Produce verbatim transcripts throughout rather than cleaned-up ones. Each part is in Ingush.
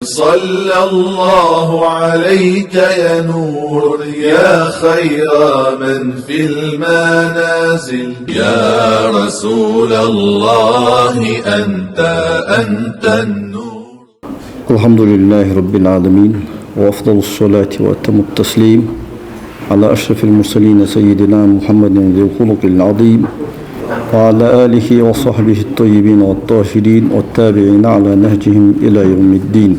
صلى الله عليك يا نور، يا خير من في المنازل. يا رسول الله، أنت، أنت النور. الحمد لله رب العالمين، وأفضل الصلاة وأتم التسليم على أشرف المرسلين سيدنا محمد ذي الخلق العظيم، وعلى آله وصحبه الطيبين الطاهرين، والتابعين على نهجهم إلى يوم الدين.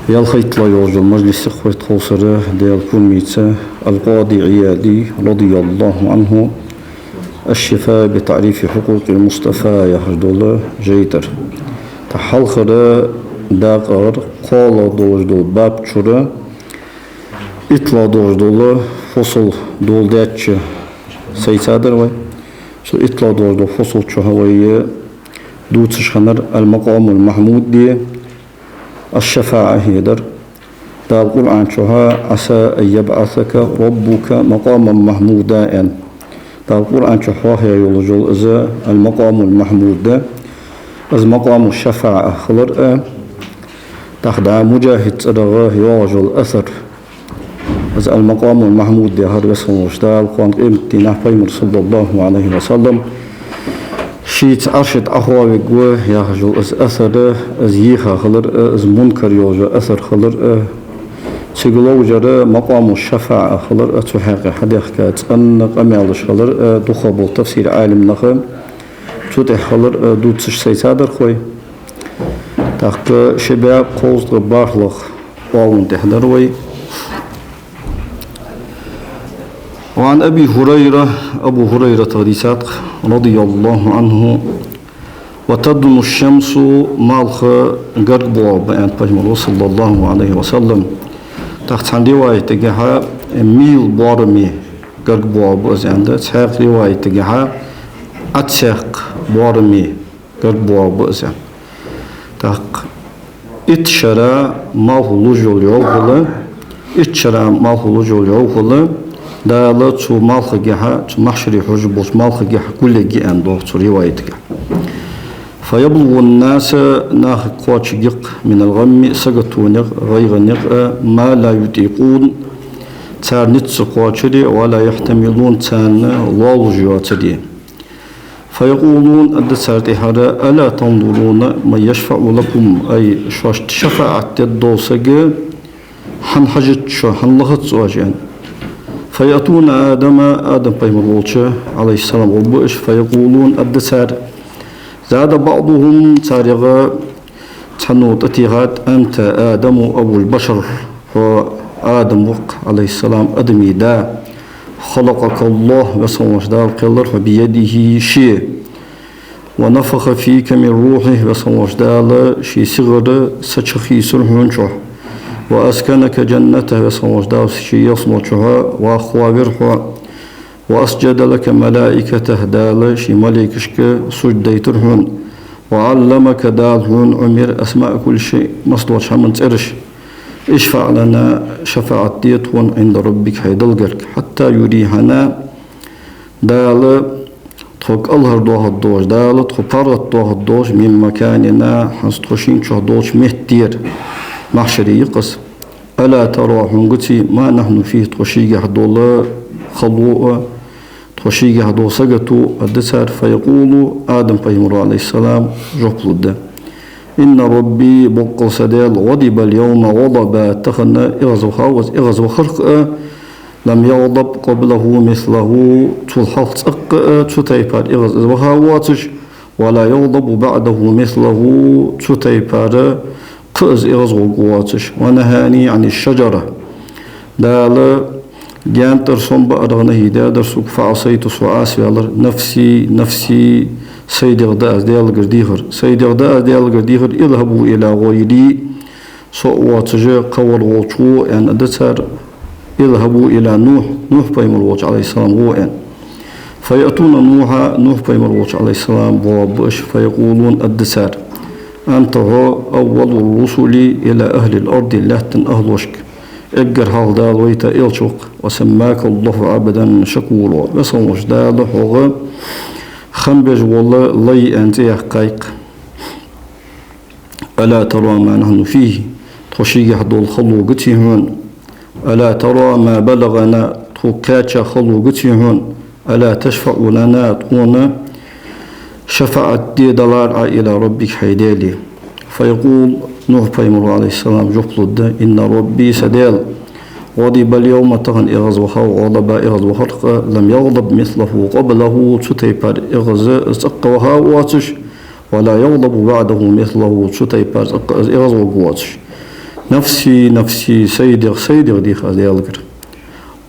ЯлхайттлагӀа йолча мажлисе вай тховсара Даьла кормаца Аль-Къади Ӏияди, رضي الله عنه, الشفاء بتعريف حقوق المصطفى яхаш дола жайтӀара. ТӀаккха хьалхарча декъера кхоалагӀа долаш дола баб чура иттлагӀа долаш дола фусал доладаьча сайца дар вай. Цу иттлагӀа долаш долча фусал чу вай дувцаш хиннар Аль-Макъамуль-Махьмуде аш-шафаӀа хьадар. Дала Къуръан чу: «عسى أن يبعثك ربك مقاما محمودا», аьнна. Дала Къуръан чу хьоахаяь йолаш йола из Аль-Макъамуль-Махьмуд, из макъаму шафаӀа хилар а. ТӀаккха дӀа Муджахьида цӀерагӀа йоагӀаш йола асар, из Аль-Макъамуль-Махьмуд яхар, Веза хинна волча Дала кхоана къематдийнахьа Пайхамар, صلى الله عليه وسلم, шийца Ӏарша тӀа Ӏохоавергва яхаш йола из асар, из йийха хилар а, из мункар йолаш йола асар хилар а, цига ловш яр макъаму шафаӀа хилар а, цу хьакъехьа хьадехка цӀена къамаьлаш хилар а, дукхагӀбола тафсир Ӏалимнаха цу тӀа хилар а дувцаш сайца дар вай. ТӀаккха ши бӀаь кховзткъеи бархӀлагӀа оагӀон тӀа дар вай. وعن أبي هريرة, Абу ХӀурайратагара дийцад, رضي الله عنه: «وتدنو الشمس», малх гарга боагӀаргба, аьннад Пайхамаро, صلى الله عليه وسلم. ТӀаккха цхьан риваятагахьа мел боараме гарга боагӀаргба из, аьннад. Цхьаькха риваятагахьа Ӏадсаькх боараме гарга боагӀаргба из, аьнна. ТӀаккха итт шера малх лувш йола йӀовхал, итт шера малх лувш йола йӀовхал Дала цу малхагахьа, цу махьшаре хьожаш болча малхагахьа гулъергья, аьнна доагӀа цу риваятагахьа. «فيبلغ الناس», нахага кхоачаргья-кх, «من الغم», саготонех, гӀайгӀанех, «ما لا يطيقون», цар низ ца кхоачаре, «ولا يحتملون», царна лоаллаш йоацаре. «فيقولون», аргда цар тӀехьара: «ألا تنظرون من يشفع لكم», ай, шоашта шафаӀат дергдола саг хӀана хьажац шо, хӀана лахац оаш, аьнна. «فيأتون آدم», Адам пайхамар волча, عليه السلام, гӀоргба уж, «فيقولون», аргда цар. «زاد بعضهم», царех цхьанне тӀатехад: «أنت آدم أبو البشر», хьо Адам ва-кх, عليه السلام, адамий да. «خلقك الله», Веза хинна волча Дала кхеллар хьо, «بيده», ший, «ونفخ فيك من روحه», Веза хинна волча Дала ший сигара са чухийсар хьона чу, «وأسكنك جنته», Веза хинна волча Дала ший ялсмала чу вахавир хьо, «وأسجد لك ملائكته», Дала ший малейкашка сужда дайтар хьона, «وعلمك», Дала хьона Ӏомайир, «أسماء كل شيء», массадолча хӀаман цӀераш. «اشفع لنا», шафаӀат де тхона, «عند ربك», хьай Далла гарга, «حتى يريحنا», Дала тхо кӀалхардоахаргдолаш, Дала тхо паргӀатдоахаргдолаш, «من مكاننا», хӀанз тхо шийна чу долча меттера, махьшаре я-кх из. «ألا ترى», хьона гаций, «ما نحن فيه», тхо шийгахьа дола хало а, тхо шийгахьа дола сагото а, аргда цар. «فيقول», Адам пайхамаро, عليه السلام, жоп лургда: «إن ربي», боккъала са Даьла, «غضب اليوم غضبا», тахан эгӀазвахав из эгӀазвахар-кх а, «لم يغضب قبله مثله», цул хьалха цӀаккха а цу тайпара эгӀазваха воацаш, «ولا يغضب بعده مثله», цу тайпара кхы а из эгӀазваргвоацаш. «ونهاني عن الشجرة», Дала гаьна тӀара сомабаарах нахьи даьдар сога, «فعصيت», со Ӏаса ваьлар, «نفسي نفسي», сай дегӀ да аз Даьлагара дехар, сай дегӀ да аз Даьлагара дехар, «اذهبوا إلى غيري», со а воацаш кхы вар волча гӀо, аьнна, аргда цар. «اذهبوا إلى نوح», Нухь пайхамар волча, عليه السلام, гӀо, аьнна. «فيأتون نوحا», Нухь пайхамар волча, عليه السلام, боагӀаргба уж, «فيقولون», аргда цар: «أنت», хьо, «أول الرسل إلى أهل الأرض», лаьттан ахӀлошка эггара хьалха Дала вайта элча ва-кх, «وسماك الله عبدا شكورا», Веза хинна волча Дала хьога хам беш вола лай аьнна цӀи яьккхай-кх. ألا ترى ما نحن فيه, тхо шийгахь дола хало гаций хьона? ألا ترى ما بلغنا, тхога кхаьча хало гаций хьона? ألا تشفع لنا, тхона шафаӀат де далара Ӏа إلى ربك, хьай Даьлага. فيقول, Нухь пайхамара, عليه السلام, жоп лургда: إن ربي, са Даьла, غضب اليوم, тахан эгӀазвахав, غضبا, эгӀазвахар-кх, لم يغضب مثله قبله, цу тайпара эгӀаз цкъа ваха воацаш, ولا يغضب بعده مثله, цу тайпара цкъа из эгӀазваргвоацаш. نفسي نفسي, сай дегӀ, сай дегӀ, дийхад Даьлагара.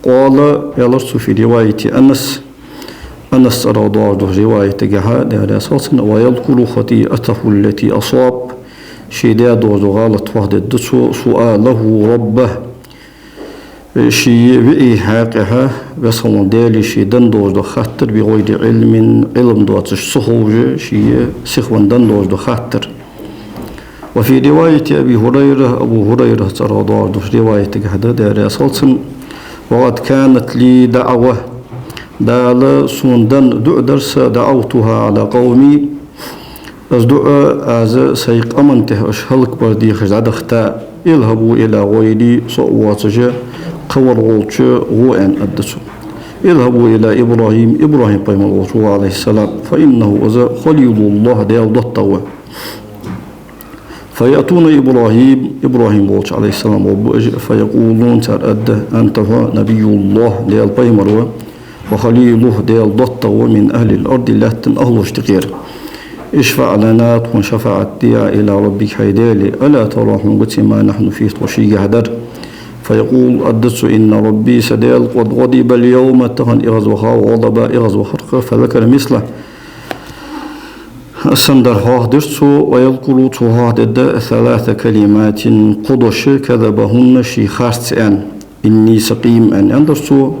قال, аьлар цо, في رواية أنس, Анас цӀерагӀа доагӀаш долча риваятагахьа, Даьла раьза хилва цунна, ويذكر خطيئته التي أصاب, ше даь дола гӀалат хьоахадергда цо, سؤاله ربه, ше виӀий хьакъехьа, Веза хинна волча Даьлага ше даь дола хаттар, بغير علم, Ӏилма доацаш, ца ховш, ше сихвенна даь дола хаттар. وفي رواية أبي هريرة, Абу ХӀурайрас цӀерагӀа доагӀаш долча риваятагахьа да, Даьла раьза хилва цунна: وقد كانت لي دعوة, Дала сона даь дуӀа дар са, دعوتها على قومي, из дуӀа аз сай къаман тӀа уж хӀалакбар дехаш дӀадахийта, اذهبوا إلى غيري, со а воацаш, кхы вар волча гӀо, аьнна, аргда цо. اذهبوا إلى إبراهيم, ИбрахӀим пайхамар волча гӀо, عليه السلام, فإنه, из خليل الله, Даьла доттагӀа ва. فيأتون إبراهيم, ИбрахӀим волча, عليه السلام, гӀоргба уж, فيقولون, цар аргда: أنت, хьо, نبي الله, Даьла пайхамар ва, وخليله, Даьла доттагӀа ва, من أهل الأرض, лаьттан ахӀлошта юкъера. اشفع لنا, тхона шафаӀат де Ӏа, إلى ربك, хьай Даьлага. ألا ترى, хьона гаций, ما نحن فيه, тхо шийгахь дар. فيقول, аргда цо: إن ربي, са Даьла, قد غضب اليوم, тахан эгӀазвахав, غضبا, эгӀазвахар-кх, فذكر مثله. Санна дар хьоахадир цо, ويذكر, цо хьоахадергда, ثلاث كلمات, кхо дош, كذبهن, ше харц аьнна, إني سقيم, аьнна, аьннадар цо,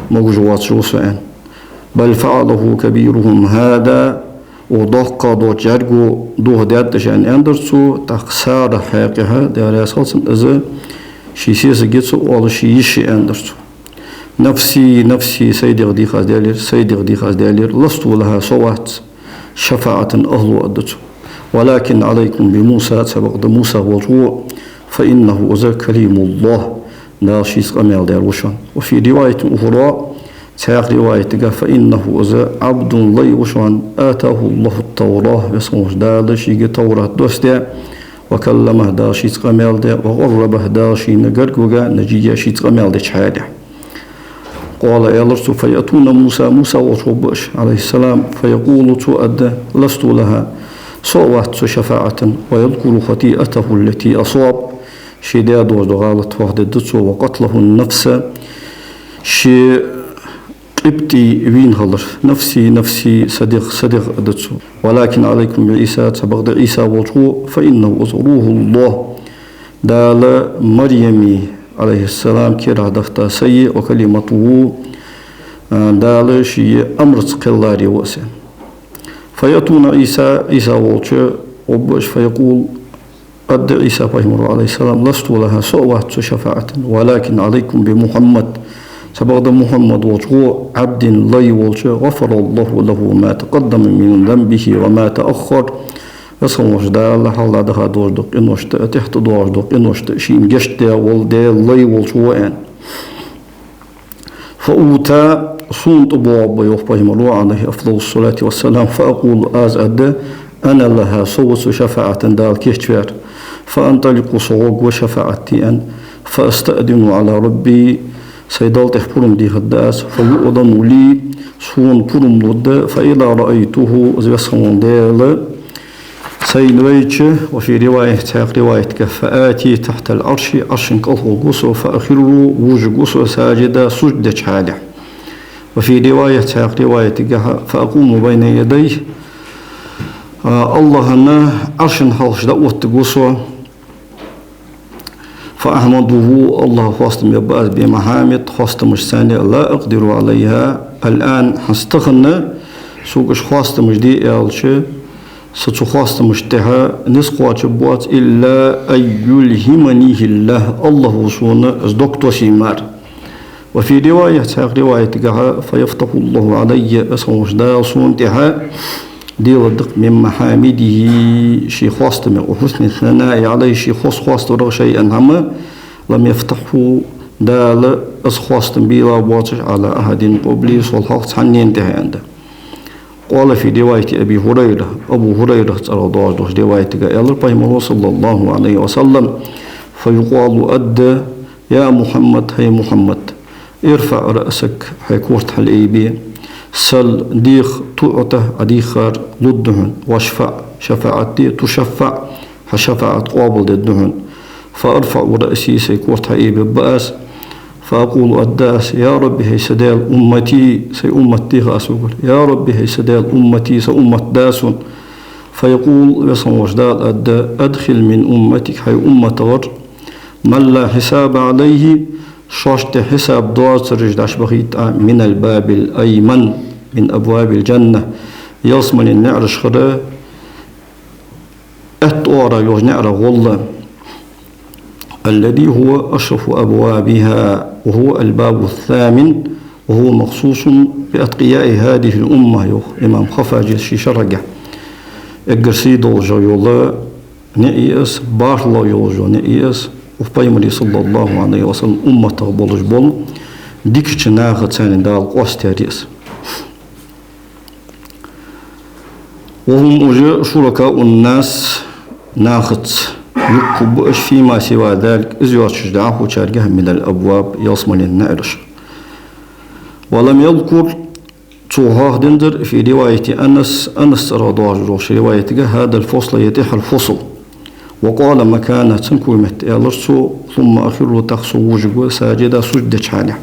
могаш воацаш ва со, аьнна. بل فعله كبيرهم هذا, укх доккхагӀа долча жӀарго дохадаьд уж, аьнна, аьннадар цо, тӀаккха сарахьа хьакъехьа, Даьла раьза хилва цунна, из ший сесагаца оалаш ший йиша аьннадар цо. نفسي نفسي, сай дегӀ, дийхад Даьлагара, сай дегӀ, дийхад Даьлагара, لست لها, со вац, شفاعة, ахӀло, аргда цо. ولكن عليكم بموسى, цхьабакъда Муса волча гӀо, فإنه, из كليم الله, Дала шийца къамаьл даьр ва шоана. وفي رواية أخرى, цхьаькха риваятагахьа, فإنه, из عبد, лай ва шоана, آتاه الله التوراة, Веза хинна волча Дала шийга Товрат доссадаь, وكلمه, Дала шийца къамаьл даь, وقربه, Дала шийна гаргавига, نجيا, шийца къамаьл деча хьале. قال, аьлар цо: فيأتون موسى, Муса волча гӀоргба уж, عليه السلام, فيقول, цо аргда: لست لها, со а вац цу шафаӀата, ويذكر خطيئته التي أصاب, ше даь дола гӀалат хьоахадергда цо, وقتله النفس, ше къибтӀий вийна хилар, نفسي نفسي, са дегӀ, са дегӀ, аргда цо. ولكن عليكم بعيسى, цхьабакъда Ӏийса волча гӀо, فإنه, из روح الله, Дала Марьяма, عليه السلام, кера дахийта са я, وكلمته, а, Дала ший амарца кхеллар ва из. فيأتون عيسى, Ӏийса волча гӀоргба уж, فيقول, аргда Ӏийса пайхамара, عليه السلام: لست لها, со а вац цу шафаӀата, ولكن عليكم بمحمد, цхьабакъда Мухьаммад волча гӀо, عبد, лай волча, غفر الله له ما تقدم من ذنبه وما تأخر, Веза хинна волча Дала хьалха даха дола къиношта а, тӀехьа доагӀаш дола къиношта а шийна гешт даь вола Даьла лай волча гӀо, аьнна. فأوتى, сона тӀабоагӀаргба, йоах пайхамара, عليه أفضل الصلاة والسلام, فأقول, аз аргда: أنا لها, со ва цу шафаӀата Дала кийчваьр. فأنطلق, со гӀоргва шафаӀат де, аьнна. فأستأذن على ربي, сай Далла тӀа пурам дехаргда аз, فيؤذن لي, сона пурам лургда, فإذا رأيته, из Веза хинна вола Даьла сайна вайча, وفي رواية, цхьаькха риваятагахьа, فآتي تحت العرش, Ӏарша кӀал гӀоргва со, فأخر, вувргва со, ساجدا, сужда деча хьале. وفي رواية, цхьаькха риваятагахьа, فأقوم بين يديه, а, АллахӀа Ӏарша хьалхашка дӀаоттаргва со, فأحمده, АллахӀа хоастам бергба аз, بمحامد, хоастамашца, لا أقدر عليها الآن, хӀанз тахан сога уж хоастамаш де аьлча, са цу хоастамашта тӀехьа низ кхоачаргбоац, إلا أن يلهمنيه الله, АллахӀа сона из дог тоссийя мара. وفي رواية, цхьаькха риваятагахьа, فيفتح الله علي, Веза хинна волча Дала сона тӀехьа дела да-кх, من محامده, ший хоастамех, وحسن الثناء عليه, ший хоза хоаставарах, شيئا, хӀама, لم يفتحه, Дала из хоастам белла боацаш, على أحد قبلي, сол хьалха цхьаннена тӀехьа, аьнна да. قال في رواية أبي هريرة, Абу ХӀурайрах цӀерагӀа доагӀаш долча риваятага аьлар Пайхамаро, صلى الله عليه وسلم, فيقال, аргда: يا محمد, хӀай Мухьаммад, ارفع رأسك, хьай корта хьалъайбе, سل, деха, تعط, Ӏодехар лургда хьона, واشفع, шафаӀат де, تشفع, хьа шафаӀат къоабалдергда хьона. فأرفع رأسي, сай корта хьаайбергба аз, فأقول, аргда аз: يا رب, хӀай са Даьла, أمتي, сай уммат деха аз хьогара, يا رب, хӀай са Даьла, أمتي, са уммат да сона. فيقول, Веза хинна волча Дала аргда: أدخل من أمتك, хьай умматагара, من لا حساب عليه, шоашта хьисаб доацараш дӀачубахийта Ӏа, من الباب الأيمن من أبواب الجنة, ялсмален наӀарашкара аьтта оагӀорахьа йолча наӀарах гӀолла, الذي هو أشرف أبوابها وهو الباب الثامن وهو مخصوص بأتقياء هذه الأمة, йоах имам Хаффаджис ший шархьагахь. Эггара сий долаш йола наӀар я из, бархӀлагӀа йолаш йола наӀар я из, укх Пайхамара, صلى الله عليه وسلم, умматах болаш бола дикача нахаца Дала къоастаяьр я из. وهم уже شركاء الناس, нахаца юкъе ба уж, فيما سوى ذلك, из йоацача дӀахочарга, من الأبواب, ялсмален наӀарашка. ولم يذكر, цо хьоахадензар, في رواية أنس, Анаса цӀерагӀа доагӀаш долча риваятага, هذا الفصل, ер тӀехьара фусл. وقال مكانه, цунга кхы метте аьлар цо: ثم أخر, тӀаккха со вожаргва, ساجدا, сужда деча хьале.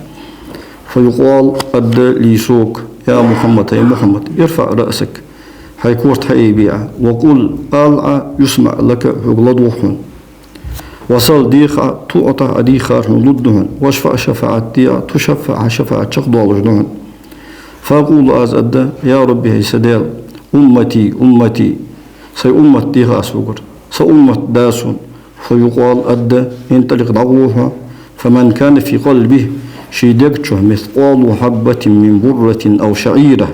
فيقال, аргда лий сога: يا محمد, хӀай Мухьаммад, ارفع رأسك, хьай корта хьаайбе Ӏа, وقل, ала Ӏа, يسمع لك, хьога ладувгӀа хьона. وسل, деха Ӏа, تعط, Ӏодехар хьона лургда хьона. واشفع, шафаӀат де Ӏа, تشفع, хьа шафаӀат чакхдоалаш да хьона. فأقول, аз аргда: يا رب, хӀай са Даьла, أمتي, أمتي, сай уммат деха аз хьогара, са уммат да сона. فيقال, аргда: انطلق, дӀагӀо хьо, فمن كان في قلبه, ший дег чу, مثقال حبة من بردة أو شعيرة,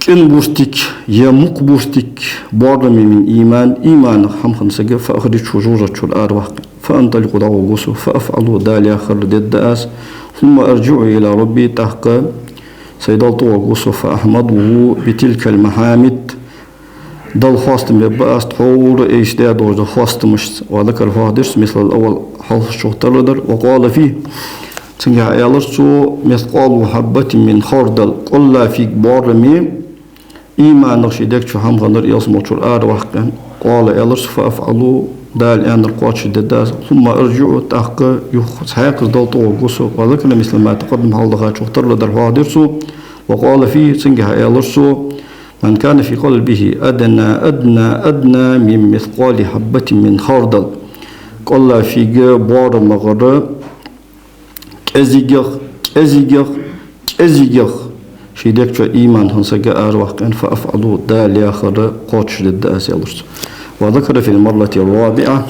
кӀен буртиг е мукх буртиг боараме من إيمان, иманах хӀама хинна саг, فأخرجه, жожагӀатера араваккха. فأنطلق, дӀагӀоргва со, فأفعل, Дала яхар дергда аз. ثم أرجع إلى ربي, тӀаккха сай Далла тӀагӀоргва со, فأحمده بتلك المحامد, Далла хоастам бергба аз тхьовра айса даь долча хоастамашца. وذكر, хьоахадир цо, مثل الأول, хьалхарчох тара дар. وقال فيه, цунгахьа аьлар цо: مثقال حبة من خردل, кӀолла фига боараме иманах ший дег чу хӀама хиннар ялсмалчура араваккха. قال, аьлар цо: فأفعل, Дала аьннар кхоачашдергда аз. ثم أرجع, тӀаккха юха цхьаькхаза Далла тӀагӀоргва со. وذكر مثل ما تقدم, хьалхадахачох тара дар хьоахадир цо. وقال فيه, цунгахьа аьлар цо: من كان في قلبه أدنى، أدنى، أدنى من مثقال حبة من خردل, кӀолла фига боарамагара кӀезигагӀа, кӀезигагӀа, кӀезигагӀа ший дег чу иман хинна саг араваккха, فأفعل, Дала яхар кхоачашдергда аз, аьлар цо. وذكر في المرة الرابعة,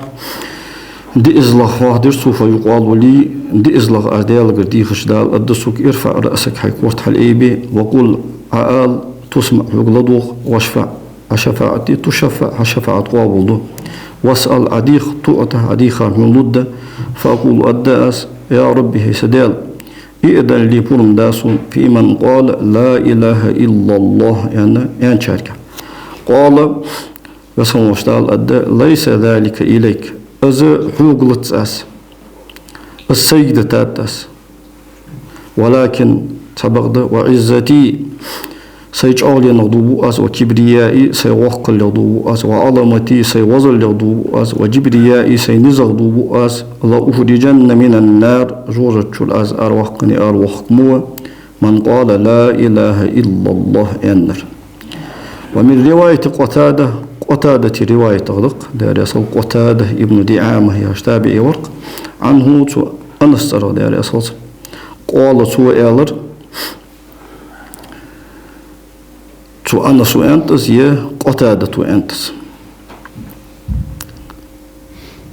диъазлагӀа хьоахадир цо, فيقال لي, диъазлагӀа аз Даьлагара дийхача, Дала аргда сога: ارفع رأسك, хьай корта хьалъайбе, وقل, Ӏа ала, تسمع, хьога ладувгӀа, واشفع, Ӏа шафаӀат де, تشفع, хьа шафаӀат къоабалду. واسأل, Ӏодеха, تعط, Ӏодехар хьона лургда. فأقول, аргда аз: يا رب, хӀай са Даьла, ائذن لي, пурам да сона, في من قال لا إله إلا الله, аьнна, аьнначарга. قال, Веза хинна волча Дала аргда: ليس ذلك إليك, из хьогалац аз, из сайга дитад аз. ولكن, цхьабакъда, وعزتي, сай чӀоагӀленах дув буъ аз, وكبريائي, сай воккхаллех дув буъ аз, وعظمتي, сай возаллех дув буъ аз, وجبريائي, сай низах дув буъ аз, لأخرجن من النار, жожагӀатчура аз араваккхане, араваккха ма ва, من قال لا إله إلا الله, аьннар. ومن رواية قتادة, Къатадата риваятагӀа да-кх, Даьла раьза хилва, Къатада ибн ДиӀама яхаш табиӀи вар-кх, عنه, цу Анаса цӀерагӀа, Даьла раьза хилва цунна. قال, цо аьлар, цу Анаса аьннад из, е Къатадата аьннад из.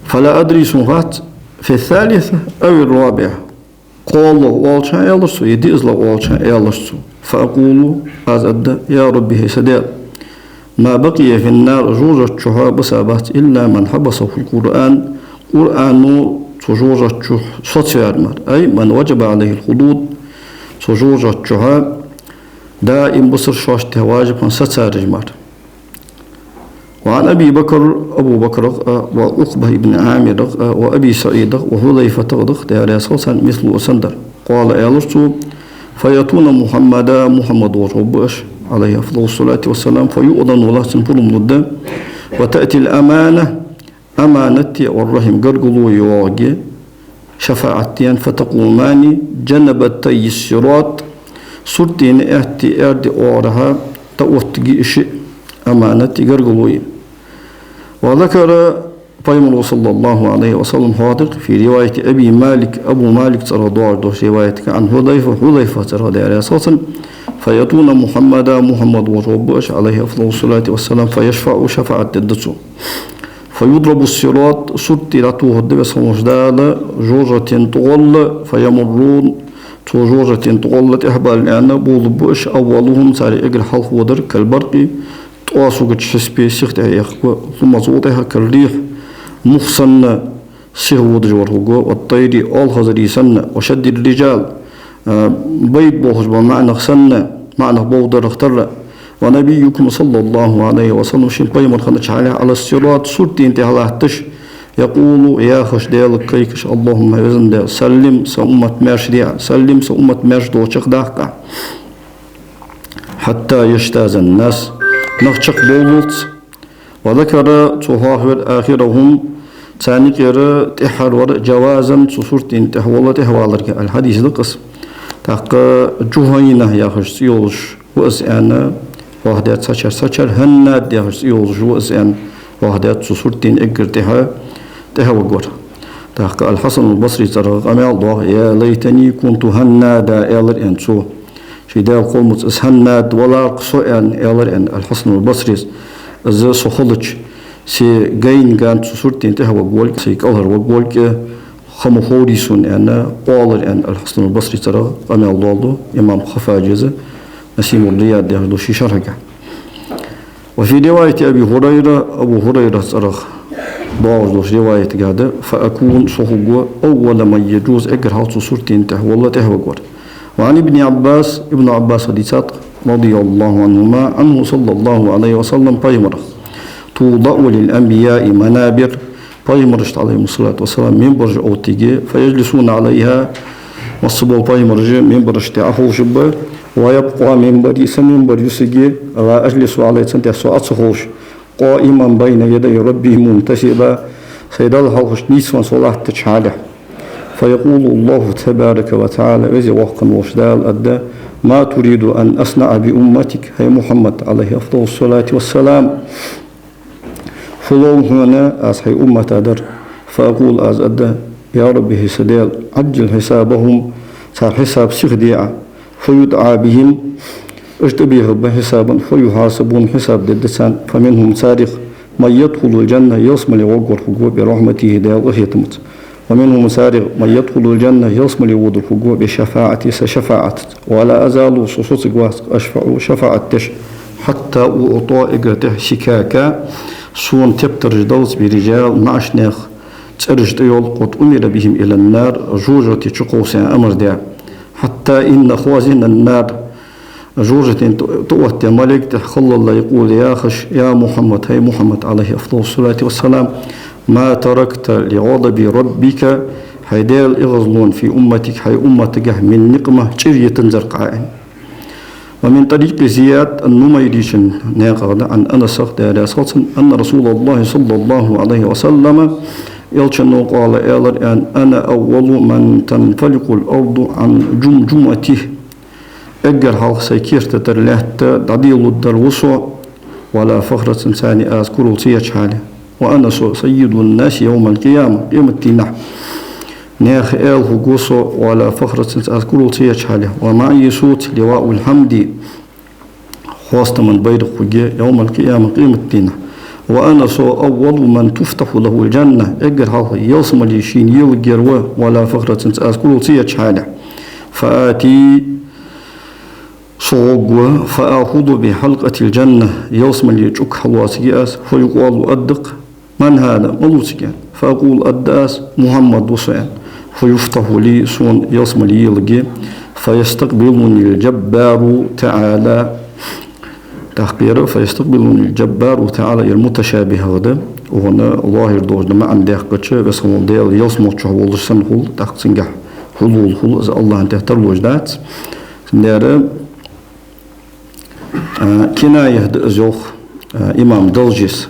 فلا أدري, сона хац, في الثالثة أو الرابعة. КхоалагӀа оалача хана аьлар цо, е диъазлагӀа оалача хана аьлар цо. فأقول, аз аргда: يا رب, хӀай са Даьла, ما بقي في النار, жожагӀата чухь бисабац, إلا من حبسه القرآن, Къуръано цу жожагӀата чухь соцаваьр мара. أي من وجب عليه الخلود, цу жожагӀата чухь даим бисар шоашта тӀа важиб хинна сацараш мара. وعن أبي بكر, Абу Бакрах а, وعقبة بن عامرах а, وأبي سعيدах а, وحذيفتах а да, Даьла раьза хилва царна, مثله, санна дар. قال, аьлар цо: فيأتون محمدا, Мухьаммад волча гӀоргба уж, عليه أفضل الصلاة والسلام, فيؤذن له, цунна пурам лургда, وتأتي الأمانة, аманат а, والرحم, гаргало а йоагӀаргья, шафаӀат дена, فتقومان جنبتي الصراط, сиратий аьттеи аьрдеи оагӀорахьа дӀаоттаргья уж шиъ, аманат а, гаргало а. وذكر, Пайхамара, صلى الله عليه وسلم, хьоадаьд, في رواية أبي مالك, Абу Малика цӀерагӀа доагӀаш долча риваятага, عن حذيفة, Хьузайфа цӀерагӀа, Даьла раьза хилва цунна: فيأتون محمدا, Мухьаммад волча гӀоргба уж, عليه أفضل الصلاة والسلام, فيشفع, шафаӀат дергда цо. فيضرب الصراط, сират дӀатохаргда Веза хинна волча Дала жожагӀатен тӀагӀолла, فيمرون, цу жожагӀатен тӀагӀолла тӀехбаллалца бовларгба уж, أولهم, царех эггара хьалхаводар, كالبرق, тӀоасугача хьисапе сиха тӀехьаэхаргва, ثم, цул тӀехьагӀа, كالريح, мух санна сиха водаш вар хургва, والطير, оалхазарий санна, وأشد الرجال, а, байда болхаш бола маӀанах санна, маӀанах бовдарах тарра. ونبيكم صلى الله عليه وسلم, шун пайхамар хиннача хьале, على الصراط, сиратий тӀехьа латташ, يقول, яхаш, Даьлага кхайкаш: اللهم, хӀай Веза Даьла, سلم, са уммат маьрша де Ӏа, سلم, са уммат маьрша долчух даккха Ӏа. حتى يجتاز الناس, нах чакхбовлалца. وذكر, цо хьоахавир, آخرهم, царна юкъера тӀеххьара вар, جوازا, цу сиратий тӀехьаволла тӀехьаваларга. الحديث, да-кх из. ТӀаккха جهينة яхаш цӀи йолаш ва из аьнна, хьоахадаьд цхьачар, цхьачар هناد яхаш цӀи йолаш ва из аьнна, хьоахадаьд цу сиратий эггара тӀехьа тӀехьаваргвар. ТӀаккха Аль-Хьасан аль-Басри цӀерагӀа къамаьл доагӀа: يا ليتني كنت هنادا, аьлар аьнна цо. Ший Даьла кхолламца: из هناد валар-кх со, аьнна, аьлар аьнна Аль-Хьасан аль-Басрис. Из со хилча, се гайна ган цу сиратий тӀехьаваргволга, се кӀалхарваргволга ха ма ховрий сона, аьнна, оалар аьнна Аль-Хьасан аль-Басри цӀерагӀа къамаьл доаладу имам Хаффаджи, Насимур-Рияд яхаш долча ший шархьага. وفي رواية أبي هريرة, Абу Хурайра цӀерагӀа доагӀаш долча риваятага да: فأكون, со хургва, أول من يجوز, эггара хьалха цу сиратий тӀехьаволла тӀехьаваргвар. وعن ابن عباس, Ибн Ӏаббаса дийцад, رضي الله عنهما, عنه صلى الله عليه وسلم, пайхамарах: توضع للأنبياء منابر, пайхамарашта, عليهم الصلاة والسلام, минбараш оттаргья, فيجلسون عليها, массабола пайхамараш минбарашта тӀа Ӏоховшаргба, ويبقى منبري, са минбар юсаргья, لا أجلس عليه, цунна тӀа со Ӏо ца ховш, قائما بين يدي ربي محتسبا, сай Далла хьалхашка нийсвенна со латтача хьале. فيقول الله تبارك وتعالى, Веза Воккха волча Дала аргда: ما تريد أن أصنع بأمتك, хӀай Мухьаммад, عليه أفضل الصلاة والسلام, фу лов хьона аз хьай уммата дар? فأقول, аз аргда: يا رب, хӀай са Даьла, عجل حسابهم, цар хьисаб сиха де Ӏа, فيدعى بهم, уж тӀабехаргба хьисабан, فيحاسبون, хьисаб дергда царна, فمنهم, царех, من يدخل الجنة, ялсмале гӀоргвар хургва, برحمته, Даьла къахетамца, ومنهم, царех, من يدخل الجنة, ялсмале водар хургва, بشفاعتي, са шафаӀатаца, ولا أزال, со соцаргвац, أشفع, шафаӀат деш, حتى أعطى, эггара тӀехьа, سكاكا, сона тептараш даллалца, برجال, маӀача наьха цӀераш тӀайола, قد أمر بهم إلى النار, жожагӀате чукхувса амар даь. حتى إن خازن النار, жожагӀатен тӀа-, тӀаоттадаь малейк тӀехьа хиллалца يقول, яхаш: يا محمد, хӀай Мухьаммад, عليه أفضل الصلاة والسلام, ما تركت لغضب ربك, хьай Даьла эгӀазлонна, في أمتك, хьай умматагахь, من نقمة, чӀир йитанзар-кх Ӏа, аьнна. ومن طريق زياد النميري, цун наькъагӀа да, عن أنس, Даьла раьза хилва цунна, أن رسول الله صلى الله عليه وسلم, Элчано, قال, аьлар аьнна: أنا أول من تنفلق الأرض عن جمجمته. Эггара хьалха сай керта тӀара лаьтта дӀаделургдар ва со, ولا فخرة, цхьанне аз курал ца еча хьале. وأنا, со, سيد الناس يوم القيامة, къематдийнахьа наьха аьла хургва со, ولا فخرة, аз курал ца еча хьале. ومعي, соца, لواء الحمد, хоастама байракх хургья, يوم القيامة, къематдийнахьа. وأنا, со, أول من تفتح له الجنة, эггара хьалха ялсмале шийна еларгьяр ва, ولا فخرة, аз курал ца еча хьале. فآتي, Со гӀоргва, فآخذ بحلقة الجنة, ялсмален чӀуг хьалоацаргья аз, فيقال, аргда-кх: من هذا, малув цига? فأقول, аргда аз: محمد ва со, аьнна. فيفتح لي, сона ялсмале елларгья, فيستقبلني الجبار تعالى. ТӀаккха ер فيستقبلني الجبار تعالى, ер муташабихӀ да, укхун лоархӀар долаш да маӀан даьккхача, Веза хинна вола Даьла ялсмала чу волаш санна хул, тӀаккха цунгахь хьулул хул, из АллахӀа тӀехь тарлуш дац. Цудухьа а, киная да из, йоах, а, имам Далжес,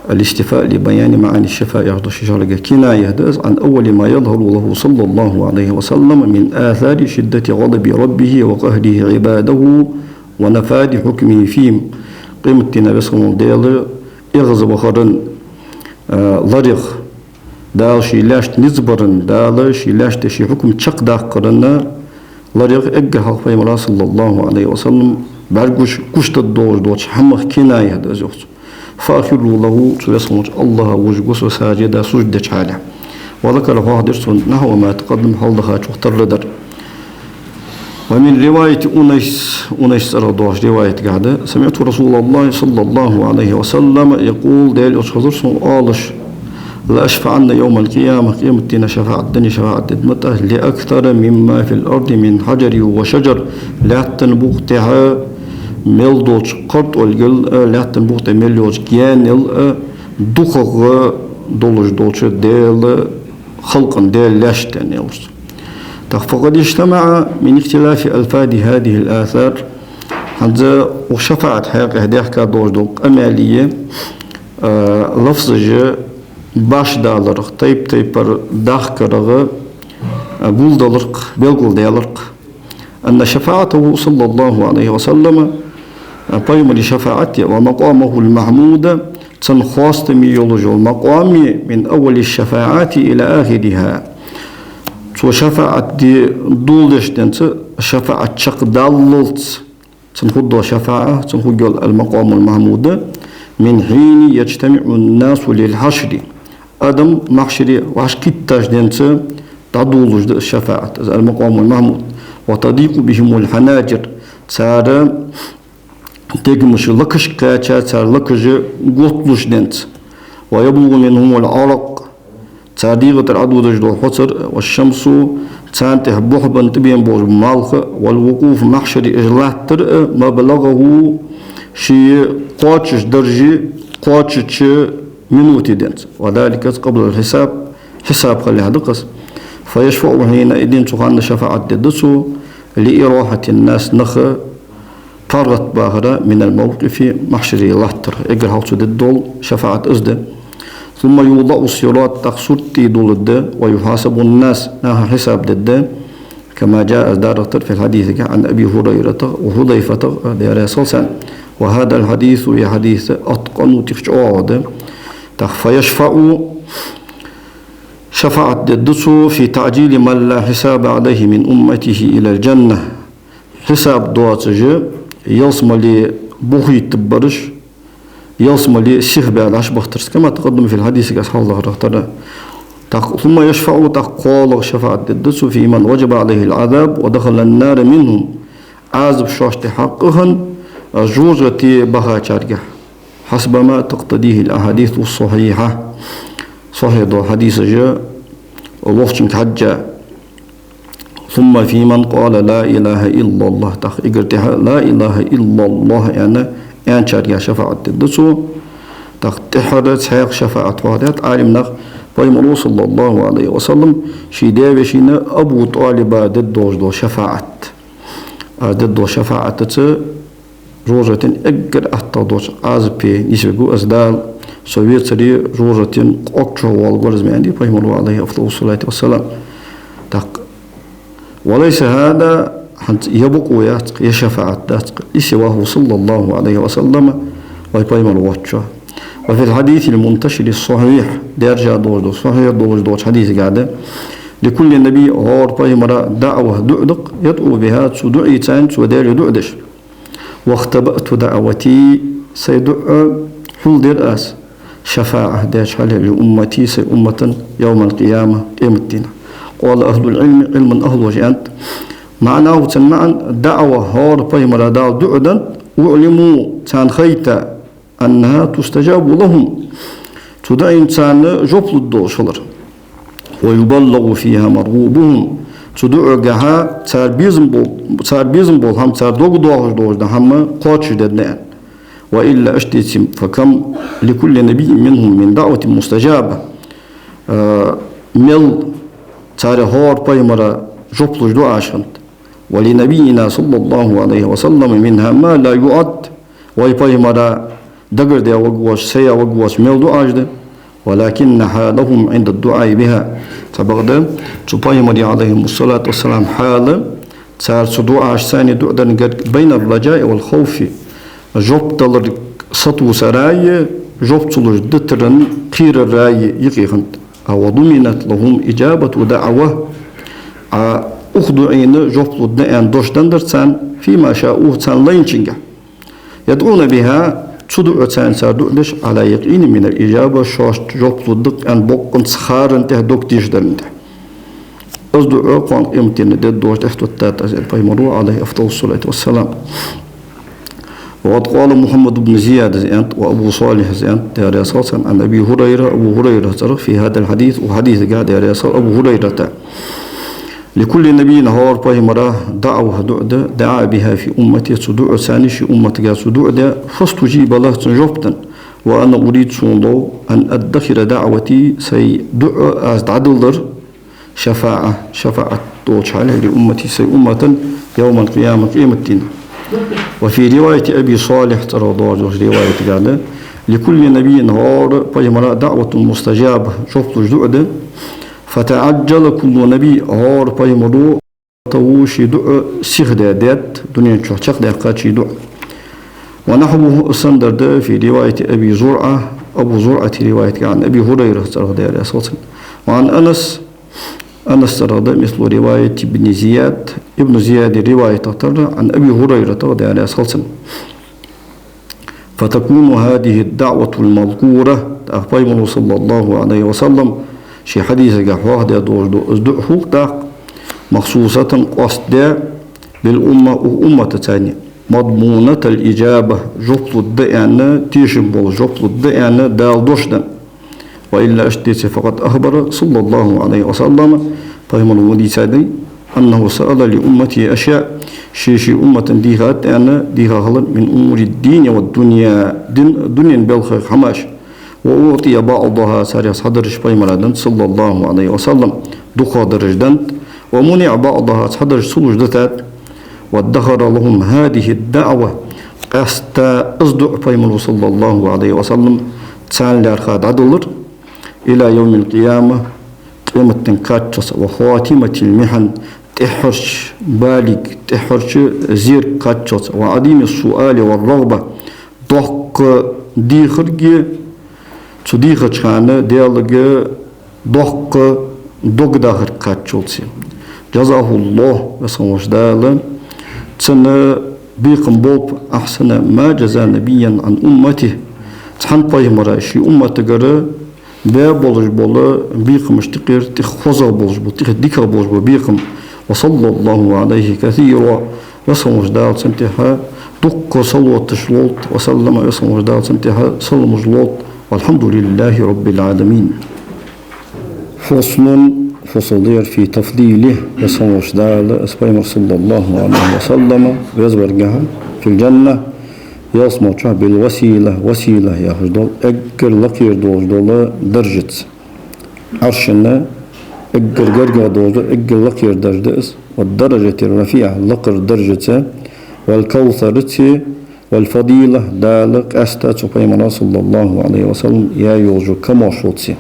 الاستيفاء لبيان معاني الشفاعة яхача ший шархага. Киная да из, عن أول ما يظهر له صلى الله عليه وسلم من آثار شدة غضب ربه وقهره عباده ونفاذ حكمه فيهم. Къематдийнахьа Веза хинна вола Даьла эгӀазвахара, а, ларах, Дала ший лаьшта низ баран, Дала ший лаьшта ший хьукам чакхдаккхара ларах эггара хьалха пайхамара, صلى الله عليه وسلم, бӀаргагуш, гуш дергдолаш долча хӀамах киная да из, йоах цо. فأخر له, цу Веза хинна волча АллахӀа вожаргва со, ساجدا, сужуд деча хьале. وذكر, хьоахадир цо, نحو ما تقدم, хьалдахачох тара дар. ومن رواية أنيس, Унайс цӀерагӀа доагӀача риваятагахь да: سمعت رسول الله صلى الله عليه وسلم يقول, Даьла Элча хазар сона оалаш: لأشفعن يوم القيامة, къематдийнахьа шафаӀат дергда, шафаӀат дергда ма тӀа, لأكثر مما في الأرض من حجر وشجر, лаьттан букъа тӀа мел долча кхартӀолгал а, лаьттан букъа тӀа мел йолча гаьнал а дукхагӀа долаш долча Даьла халкъа, Даьла лаьшта, аьнна, аьлар цо. ТӀаккха فقد اجتمع من اختلاف ألفاظ هذه الآثار. ХӀанз укх шафаӀата хьакъехьа даьхка долаш дола къамаьлий, а, лафзаш башха даларах, тайп-тайпара дахкарах, а, гулдалар-кх, белгалдаьлар-кх. أن شفاعته صلى الله عليه وسلم, а, пайхамара шафаӀат а, ومقامه المحمود, цун хоастаме йолаш йола макъам а, من أول الشفاعات إلى آخرها. Цо шафаӀат де доладеш денз, шафаӀат чакхдаллалца цун хургдола шафаӀа, цун хургйола المقام المحمود, من حين يجتمع الناس للحشر. Адам махьшаре вӀашагӀкхийттача денз дӀадоладеш да из шафаӀат, из المقام المحمود. وتضيق بهم الحناجر. Цар дегамаш лакхашка кхаьча, цар лакхаш готалуш денз. ويبلغ منهم العرق. Цар дегӀа тӀара Ӏододаш дола хьоцар, والشمس, царна тӀехьа бухьбенна тӀабена болаш бола малх, والوقوف محشر, уж латтар а, مبلغه, ший кхоачаш дарже кхоачача минуте денз. وذلك قبل الحساب, хьисап хилалехь да-кх из. فيشفع حينئذ, цу хана шафаӀат дергда цо, لإراحة الناس, нах паргӀатбахара, من الموقف, махьшаре латтара. Эггара хьалха цо дергдола шафаӀат из да. ثم يوضع الصراط, тӀаккха сурт тӀадулларгда, ويحاسب الناس, наха хьисап дергда, كما جاء, из дарах тара, في الحديث, عن أبي هريرة وحذيفة, Даьла раьза хилва царна. وهذا الحديث, ер хьадис, أتقن, тӀех чӀоагӀа да. ТӀаккха فيشفع, шафаӀат дергда цо, في تعجيل من لا حساب عليه من أمته إلى الجنة. Хьисап доацаш, ялсмале бухийтаргбараш, ялсмале сихбаьнна Ӏаш бахийтараш, كما تقدم في الحديث, из хьалдахарах тара. ТӀаккха ثم يشفع, тӀаккха кхоалагӀа шафаӀат дергда цо, في من وجب عليه العذاب ودخل النار منهم. Ӏазап шоашта тӀа хьакъ хинна, жожагӀате бахачаргахь. حسب ما تقتضيه الأحاديث الصحيحة. Сахьихь дола хьадисаш лохачунга хьежжа. ثم في من قال لا إله إلا الله. ТӀаккха эггара тӀехьа لا إله إلا الله аьнна, аьнначарга шафаӀат дергда цо. ТӀаккха тӀеххьара цхьаькха шафаӀат хьоахадаьд Ӏалимнаха, пайхамара, صلى الله عليه وسلم, ший даь-вешийна Абу ТӀалиба дергдолаш дола шафаӀат. Из дергдола шафаӀатаца жожагӀатен эггара аттагӀа долча Ӏазапе нийсвергва из Дала, со вецаре жожагӀатен кӀоаг чу воалларгвар из, аьннад пайхамара, عليه أفضل الصلاة والسلام. ТӀаккха وليس هذا, хӀанз ер бокъо яц-кх, ер шафаӀат дац-кх, لسواه صلى الله عليه وسلم, вай пайхамар воацачоа. وفي الحديث المنتشر الصحيح, даьржа долаш дола, сахьихь долаш долча хьадисагахь да: لكل نبي, хӀара пайхамара دعوة, дуӀа да-кх, يدعو بها, цу дуӀайца цо Даьлага дуӀа деш. واختبأت دعوتي, сай дуӀа хьулдир аз, шафаӀат деча хьале, لأمتي, сай уммата, يوم القيامة, къематдийнахьа. قال أهل العلم, Ӏилман ахӀлоша аьннад: معناه, цун маӀан: دعوة, хӀара пайхамара Дала дуӀа даьд, اعلموا, царна хайта, أنها تستجاب لهم, цу дуӀайна царна жоп лургдолаш хилар. ويبلغ فيها مرغوبهم, цу дуӀагахьа цар безам бол-, цар безам бола хӀама, цар дог доахаш долаш дола хӀама кхоачашдергда аьнна. وإلا, иштта деце, فكم لكل نبي منهم من دعوة مستجابة. Э, мел царех хӀара пайхамара жоп луш дуӀаш хиннад. ولنبينا صلى الله عليه وسلم منها ما لا يعد. Вай пайхамара дагардаь варгвоацаш, сая варгвоацаш мел дуӀаш да. ولكن حالهم عند الدعاء بها. Цхьабакъда, цу пайхамарий, عليهم الصلاة والسلام, хьал, цар цу дуӀаш, царна дуӀа даргахьа, بين الرجاء والخوف, жоп далар сатувсарах а, жоп ца луш дитара кхерарах а юкъе хиннад. وضمنت لهم إجابة دعوة. А укх дуӀайна жоп лургда аьнна дош деннадар царна, فيما شاءوه, царна лайначунга. يدعون بها, цу дуӀаца цар дуӀа деш, على يقين من الإجابة, шоашта жоп лургда аьнна боккъонца харан тӀехьа, дог тешадаран тӀехьа. Из дуӀа кхоана къематдийнахьа дергдолаш тӀехьатеттад, аьннад пайхамаро, عليه أفضل الصلاة والسلام. وقد قال محمد بن زياد, аьннад, وأبو صالح, аьннад, Даьла раьза хилва царна, عن أبي هريرة, Абу ХӀурайрата цӀерагӀа, في هذا الحديث, укх хьадисагахьа, Даьла раьза хилва Абу ХӀурайрата. لكل نبي, хӀара пайхамара, دعوة, дуӀа да, دعا بها في أمته, цу дуӀаца ший умматага цу дуӀа даь, فاستجيب له, цунна жоп денна. وأنا أريد, сона лов, أن أدخر دعوتي, сай дуӀа аз дӀадалар, شفاعة, шафаӀат долча хьале, لأمتي, сай уммата, يوم القيامة, къематдийнахьа. وفي رواية أبي صالح, цӀерагӀа доагӀаш долча риваятагахьа да: لكل نبي, хӀара пайхамара, دعوة مستجابة, жоп луш дуӀа да. فتعجل كل نبي, хӀара пайхамаро, دعوته, ший дуӀа сиха даь, даьд, дунен чу чакхдаьккхад ший дуӀа. ونحوه, из санна дар да, في رواية أبي زرعة, Абу ЗурӀата риваятагахьа, عن أبي هريرة, цӀерагӀа, Даьла раьза хилва цунна. وعن أنس, Анаса цӀерагӀа да, مثل رواية ابن زياد, Ибн Зияда риваятах тара, عن أبي هريرة, Даьла раьза хилва цунна. فتكون هذه الدعوة المذكورة, тӀаккха пайхамаро, صلى الله عليه وسلم, ший хьадисагахьа хьоахадаь долаш дола из дуӀа хул тӀаккха, مخصوصة, къоастадаь, بالأمة, укх умматаца, مضمونة الإجابة, жоп лургда аьнна, тешам бола жоп лургда аьнна, Дала дош денна. وإلا, иштта деце, فقد أخبر صلى الله عليه وسلم, пайхамаро ма дийцадий, أنه سأل لأمته أشياء, ше ший уммата дийхад аьнна, дийха хилар, من أمور الدين والدنيا, дин, дунен балхах хӀамаш. وأعطي بعضها, царех цхьадараш пайхамара деннад, صلى الله عليه وسلم, дукхагӀдараш деннад. ومنع بعضها, цхьадараш ца луш дитад. وادخر لهم هذه الدعوة, къаьстта из дуӀа пайхамаро, صلى الله عليه وسلم, царна лаьрхӀа дӀадалар, إلى يوم القيامة, къематдийнахьа кхаччалца, وخاتمة المحن, тӀеххьарча балега, тӀеххьарча зерага кхаччалца, وعديم السؤال والرغبة, доккха дехарга, цу дехача хана Даьлага доккха дог дахарга кхаччалца. جزاه الله, Веза хинна волча Дала цунна бекхам болба, أحسن ما جزى نبيا عن أمته, цхьан пайхамара ший умматагара баь болаш бола бекхамашта юкъера тӀех хозагӀа болаш бола, тӀех дикагӀа болаш бола бекхам. وصلى الله عليه كثيرا, Веза хинна волча Дала цунна тӀехьа дукха салоташ лолда, وسلم, Веза хинна волча Дала цунна тӀехьа саламаш лолда. والحمد لله رب العالمين. فصل, фусал да ер, في تفضيله, Веза хинна волча Дала из пайхамар, صلى الله عليه وسلم, везаваргахьа, في الجنة, ялсмала чу, بالوسيلة, васила яхаш дола, эггара лакхера долаш дола даржаца. Ӏаршана эггара гаргагӀа долаш дола, эггара лакхера даржа да из, والدرجة الرفيعة, лакхара даржаца, والكوثر, ци, والفضيلة, Дала къаьстта цу пайхамара, صلى الله عليه وسلم, яь йолча камаьршалца.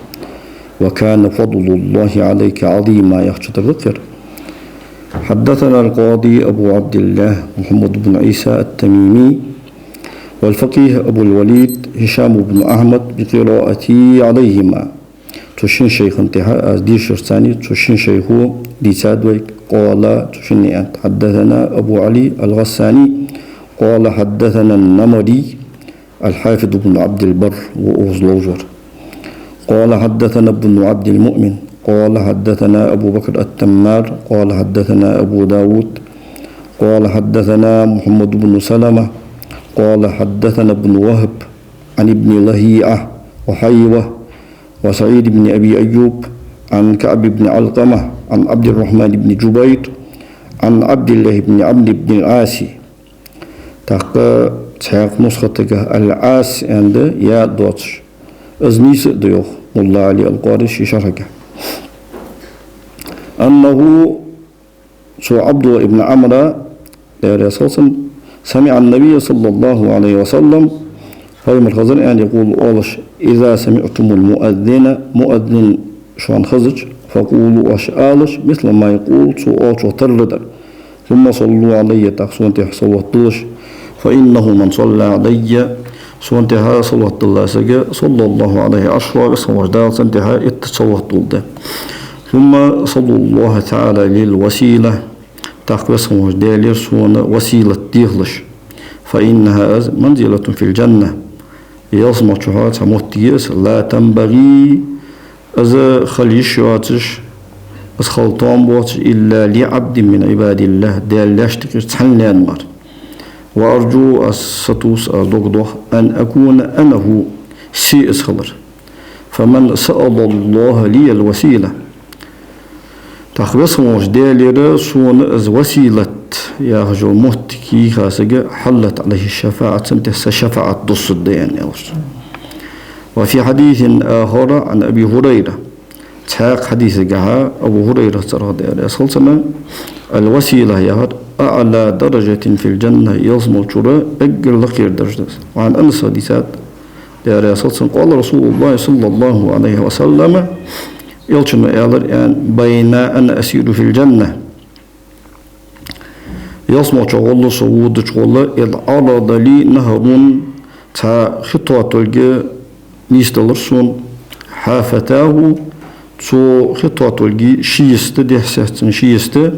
وكان فضل الله عليك عظيما, яхача тӀара да-кх ер. حدثنا القاضي أبو عبد الله محمد بن عيسى التميمي والفقيه أبو الوليد هشام بن أحمد بقراءته عليهما. Цу шин шайхана тӀехьа аз дешарца, цу шин шайхо дийцад вайга, قال, цу шинне аьннад: حدثنا أبو علي الغساني، قال حدثنا النمري، الحافظ بن عبد البر ва укхаза ловзар. قال حدثنا ابن عبد المؤمن، قال حدثنا أبو بكر التمار، قال حدثنا أبو داود، قال حدثنا محمد بن سلمة قال حدثنا ابن وهب عن ابن لهيعة وحيوة وسعيد بن أبي أيوب عن كعب بن علقمة عن عبد الرحمن بن جبير عن عبد الله بن عمرو بن العاص. ТӀаккха цхьаькха нусхатага Аль-Ӏас аьнна да, я доцуш. Из нийса а да йоах Мулла Ӏали Аль-Къари ший шархьага. أنه Цу Ӏабдуллахь ибн Ӏамра, Даьла раьза хилва цунна, سمع النبي صلى الله عليه وسلم, пайхамар хезар аьнна, يقول оалаш: إذا سمعتم المؤذن, муаззин шоана хезача, فقولوا оаш алаш, مثل ما يقول цо оалачох тарра дар. ثم صلوا علي, тӀаккха сона тӀехьа салот далаш, فإنه من صلى علي, сона тӀехьа салот далла сага, صلى الله عليه عشرا, Веза хинна волча Дала цунна тӀехьа итт салот дулда. ثم صلوا الله تعالى للوسيلة, тӀаккха Веза хинна волча Даьлагара сона василат дехалаш. فإنها, из, منزلة في الجنة, ялсмала чухь цхьа моттиг я из, لا تنبغي, из хила йиш йоацаш, из хила тоам боацаш, إلا لعبد من عباد الله, Даьла лаьшта юкъера цхьанна лаьнна мара. وأرجو, аз сатувс, аз дог дох, أن أكون أنا هو, се из хилар. فمن سأل الله لي الوسيلة. ТӀаккха Веза хинна волча Даьлагара сона из василат яхаш йола моттиг йийха сага, حلت عليه الشفاعة, цунна тӀехьа са шафаӀат доссаргда, аьнна, аьлар цо. وفي حديث آخر عن أبي هريرة. Цхьаькха хьадисагахьа Абу ХӀурайрас цӀерагӀа, Даьла раьза хилва цунна, الوسيلة яхар أعلى درجة في الجنة, ялсмала чура эггара лакхера дарж да из. وعن أنس, хьадис да, Даьла раьза хилва цунна, قال رسول الله صلى الله عليه وسلم, Элчано аьлар, аьнна: بين أنا أسير في الجنة, ялсмала чу гӀолла со водача гӀолла, إذ عرض لي نهر, цхьа хи тоатолга нийсделар сона, حافتاه, цу хи тоатолга ши йиста, дехьа-сехьа цун ши йиста,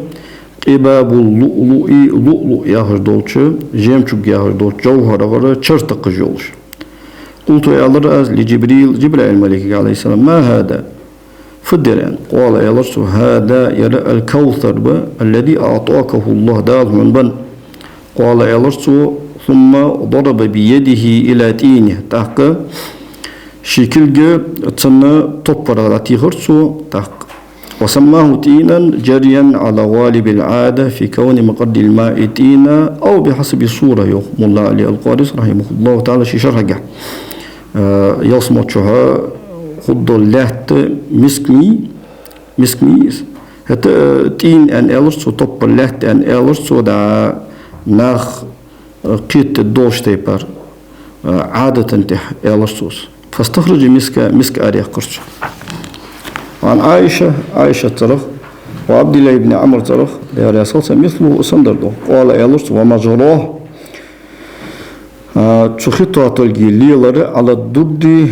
قباب اللؤلؤ, луълуъ яхаш долча, жемчуг яхаш долча жовхӀарагара чар такхаш йолаш. قلت, аьлар аз, لجبريل, Жибраил малайкага, عليه السلام: ما هذا؟ Фу да ер, аьнна. قال, аьлар цо: هذا, ер الكوثر ба, الذي أعطاكه الله, Дала хьона бенна. قال, аьлар цо: ثم ضرب بيده إلى طينه, тӀаккха ший кулга цун топпарах дӀатехар цо, тӀаккха. وسماه طينا جريا على غالب العادة في كون مقر الماء طينا أو بحسب الصورة, йоах Мулла Ӏали Аль-Къарис, رحمه الله تعالى, ший шархьагахь. Э, ялсмала чухь хургдола лаьтта миска мий, миска мий из. ХӀаьта, э, тӀийна аьнна аьлар цо, топпар лаьтта аьнна аьлар цо, да, нах, э, кхетадеш долча тайпара, э, Ӏадата тӀехьа аьлар цо из. فاستخرج المسك, миска араяккхар цо. وعن عائشة, Ӏайшат цӀерагӀа, وعبد الله بن عمرو цӀерагӀа, Даьла раьза хилва царна, مثله, из санна дар да. قال, аьлар цо: ومجراه, а, цу хи тоатолга лелар على الدر,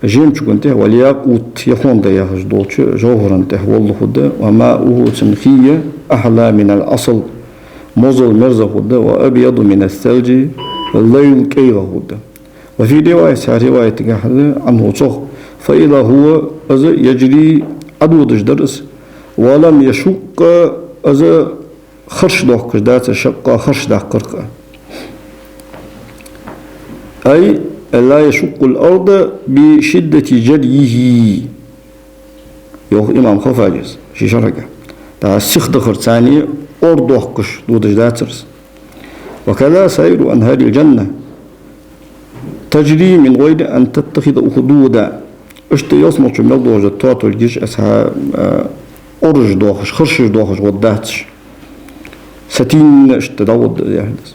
жемчуга тӀехьа, والياقوت, яхонда яхаш долча жовхӀара тӀехьа волалу хургда, وماؤه, цун хий, أحلى من العسل, мозал мерза хургда, وأبيض من الثلج, лайл кӀайгӀа хургда. وفي رواية, цхьан риваятагахь, عنه, цох, فإذا هو, из, يجري, Ӏододаш дар из, ولم يشق, из харш доаккхаш дацар, شقا, харш даккхар-кх. أي لا يشق الأرض بشدة جريه, йоах имам Хаффаджас ший шархьагахь. ТӀаккха сиха дахарца ора доаккхаш додаш дацар из. وكذا سائر أنهار الجنة تجري من غير أن تتخذ أخدودا. Иштта ялсмала чу мел долаш дола тоатолгаш, цхьа, а, ораш доахаш, харшаш доахаш гӀоргдацаш. Сатийна иштта дӀагӀоргда яхилга да из.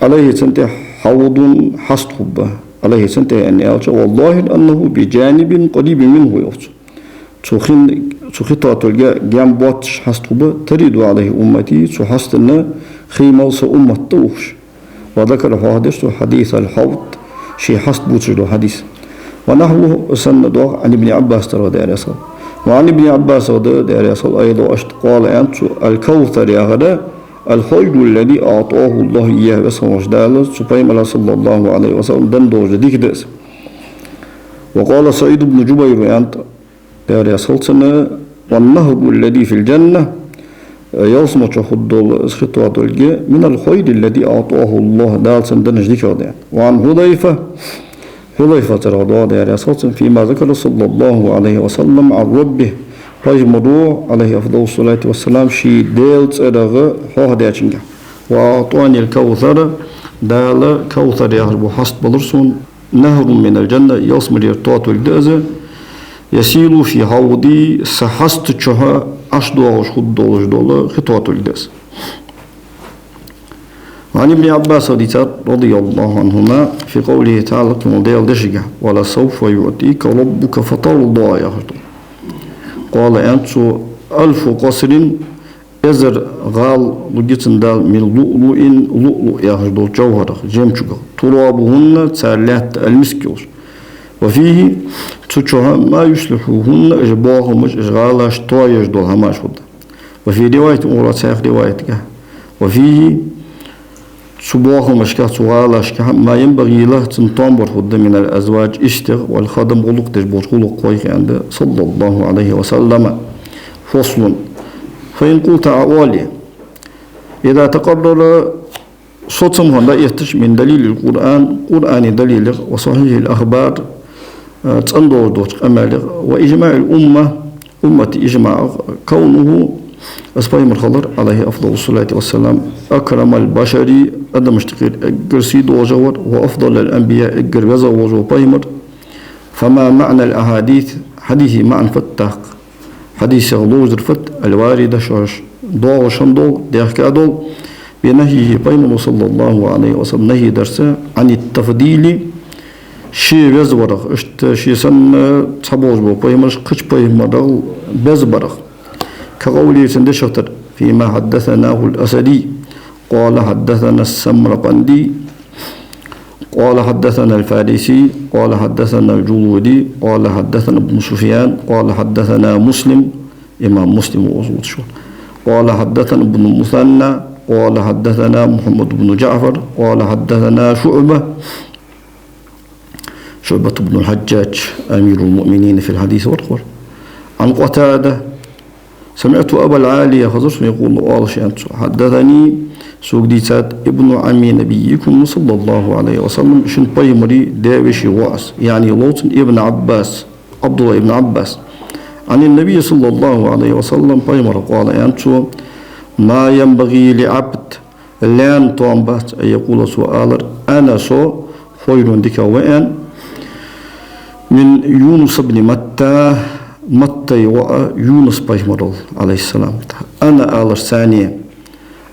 عليه, цунна тӀехьа, حوض, хьаст хургба. عليه, цунна тӀехьа аьнна аьлча, والظاهر أنه بجانب قريب منه, йоах цо. Цу хин, цу хи тоатолга гаьна боацаш хьаст хургба, ترد عليه أمتي, цу хьастана хий мала са уммат тӀаухаш. وذكر, хьоахадир цо, حديث الحوض, ший хьаст бувцаш дола хьадис. ونحوه, из санна доагӀа, عن ابن عباس, цӀерагӀа, Даьла раьза хилва. وعن ابن عباس, цӀерагӀа да, Даьла раьза хилва, أيضا, иштта, قال, аьннад цо: الكوثر яхар الحوض الذي أعطاه الله إياه, Веза хинна волча Дала цу пайхамарга, صلى الله عليه وسلم, денна долаш дола дика да из. وقال سعيد بن جبير, аьннад, Даьла раьза хилва цунна: والنهر الذي في الجنة, Ялсмале чу хургдола из хи тоадолга, من الخير الذي أعطاه الله, Дала цунна деннача дикагӀа да. وعن حذيفة, Хьузайфа цӀерагӀа доагӀа, Даьла раьза хилва цунна, فيما ذكر صلى الله عليه وسلم عن ربه, пайхамара, عليه أفضل الصلاة والسلام, ший Даьла цӀерагӀа хьоахадаьчунга. وأعطاني الكوثر, Дала Кавсар яхаш бола хьаст балар сона, نهر من الجنة, ялсмалера тоадолга да из, يسيل في حوضي, са хьаста чу Ӏаш доагӀаш хургдолаш дола хи тоадолга да из. وعن ابن عباس, дийцад, رضي الله عنهما, في قوله تعالى, Даьла дешага: ولسوف يعطيك ربك فترضى, яхаш дола. قال, аьннад цо: ألف قصر, эзар гӀала лургья цунна Дала, من لؤلؤ, луълуъ яхаш долча жовхӀарах, жемчугах, ترابهن, цар лаьтта алмиск йолаш. وفيه, цу чу, ما يصلحهن, уж боахамаш, уж гӀалаш тоаеш дола хӀамаш хургда. وفي رواية أخرى, цхьаькха риваятага: وفيه, цу боахамашка, цу гӀалашка, ما ينبغي لها, цунна тоам бар хургда, من الأزواج, иштех, والخدم, гӀулакх деш болча гӀулакхойх, аьннад, صلى الله عليه وسلم. فصل. فإن قلت, Ӏа оале: إذا تقرر, соцам хьона дӀаэттача, من دليل القرآن, Къуръана далилех, وصحيح الأخبار, цӀена долаш долча къамаьлех, وإجماع الأمة, уммата ижмаӀах, كونه, из пайхамар хилар, عليه أفضل الصلاة والسلام, أكرم البشر, адамашта юкъера эггара сий долаш вар, وأفضل الأنبياء, эггара везагӀа волаш вола пайхамар. فما معنى الأحاديث, хьадисий маӀан фуд тӀаккха? Хьадисех ловзар фуд, الواردة, шоаш доагӀаш хинна дола, даьхка дола, بنهيه, пайхамара, صلى الله عليه وسلم, нахьи дарца, عن التفضيل, ше веза варах, иштта ше санна цхьаболаш бола пайхамараш кхыча пайхамарал беза барах. كقوله, цун дешах тара: فيما حدثناه الأسدي، قال حدثنا السمرقندي، قال حدثنا الفارسي، قال حدثنا الجلودي، قال حدثنا ابن سفيان، قال حدثنا مسلم, имам Муслим ва из оалаш. قال حدثنا ابن المثنى، قال حدثنا محمد بن جعفر، قال حدثنا شعبة, شعبة بن الحجاج، أمير المؤمنين في الحديث, вар-кх вар. عن قتادة, سمعت أبا العالية, хазар сона, يقول, оалаш, аьннад цо: حدثني, сога дийцад, ابن عم نبيكم صلى الله عليه وسلم, шун пайхамара даь-веший воӀас, يعني ловцан Ибн Ӏаббас, Ӏабдуллахь ибн Ӏаббас, عن النبي صلى الله عليه وسلم, пайхамарах, قال, аьннад цо: ما ينبغي لعبد, лаьна тоам бац, أن يقول, цо алар: أنا, со, خير, дикагӀа ва, аьнна, من يونس بن متى, Маттай воӀа Юнус пайхамарал, عليه السلام. أنا алар цане,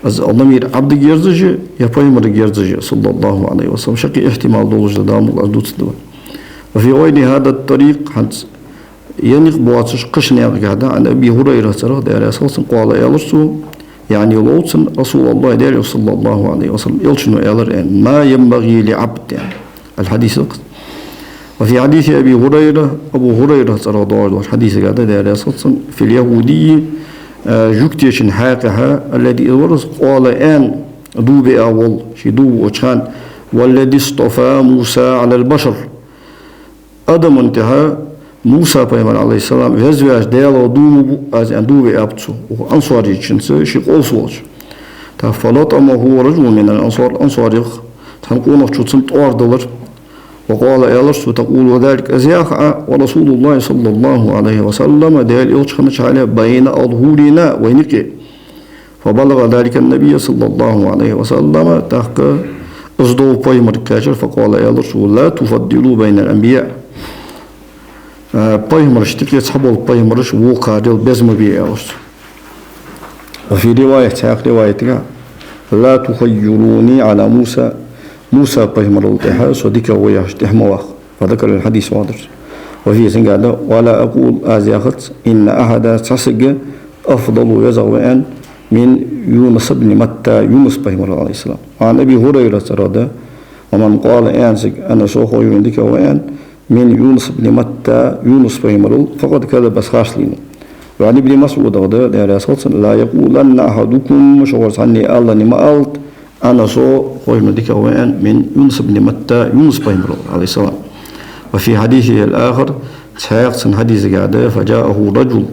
из ضمير Ӏабдага ерзаш я, е пайхамарага ерзаш я, صلى الله عليه وسلم. Шаккхе ихтимал долаш да, Дала мукъ лой, аз дувцаргда вай. وفي غير هذا الطريق, хӀанз ер никъ боацаш кхыча наькъагахьа да, عن أبي هريرة, цӀерагӀа, Даьла раьза хилва цунна, قال, аьлар цо, يعني ловцан رسول الله, Даьла Элча, صلى الله عليه وسلم, Элчано аьлар, аьнна: ما ينبغي لعبد, аьнна. الحديث. وفي حديث أبي هريرة, Абу ХӀурайрах, цӀерагӀа, доагӀаш долча хьадисагахьа да, Даьла раьза хилва цунна, في اليهودي, э, жугтечун хьакъехьа, الذي, из вар из, قال, аьнна, дув биа вола, ше дув буача хана: والذي اصطفى موسى على البشر. Адамашта тӀехьа Муса пайхамар, عليه السلام, везваьча Даьлах дув бу аз, аьнна, дув биаб цо, укх ансарийчунца ший къовса волча. ТӀаккха: فلطمه رجل من الأنصار, ансарех цхьан къонахчо цунна тӀоара дилар. وقال, аьлар цо: تقول ذلك, из яхар Ӏа, ورسول الله صلى الله عليه وسلم, Даьла Элча хиннача хьале, بين أظهرنا, вайна юкъе. فبلغ ذلك النبي صلى الله عليه وسلم, тӀаккха из дов пайхамарга кхаьчар, فقال, аьлар цо: لا تفضلوا بين الأنبياء. Э, пайхамарашта юкъе цхьабола пайхамараш вокхарел беза ма бе, аьлар цо. وفي رواية, цхьаькха риваятагахьа: لا تخيروني على موسى, Муса пайхамарал тӀехьа со дикагӀа ва яхаш тӀехьа ма ваккха. فذكر الحديث, вадарс. وفيه, цунгахьа да: ولا أقول, аз яхац, إن أحدا, цхьа саг, أفضل, везагӀа ва, аьнна, من يونس بن متى, Юнус пайхамарал, عليه السلام. وعن أبي هريرة, цӀерагӀа да: ومن قال, аьнна саг, أنا, со, خير, дикагӀа ва, аьнна, من يونس بن متى, Юнус пайхамарал, فقد كذب, из харц лийнав. وعن ابن مسعود, цӀерагӀа да, Даьла раьза хилва цунна: لا يقولن أحدكم, шугара цхьанне аллане ма алалда, أنا, со, خير, дикагӀа ва, аьнна, من يونس بن متى, Юнус пайхамарал, عليه السلام. وفي حديثه الآخر, цхьаькха цун хьадисагахьа да: فجاءه رجل,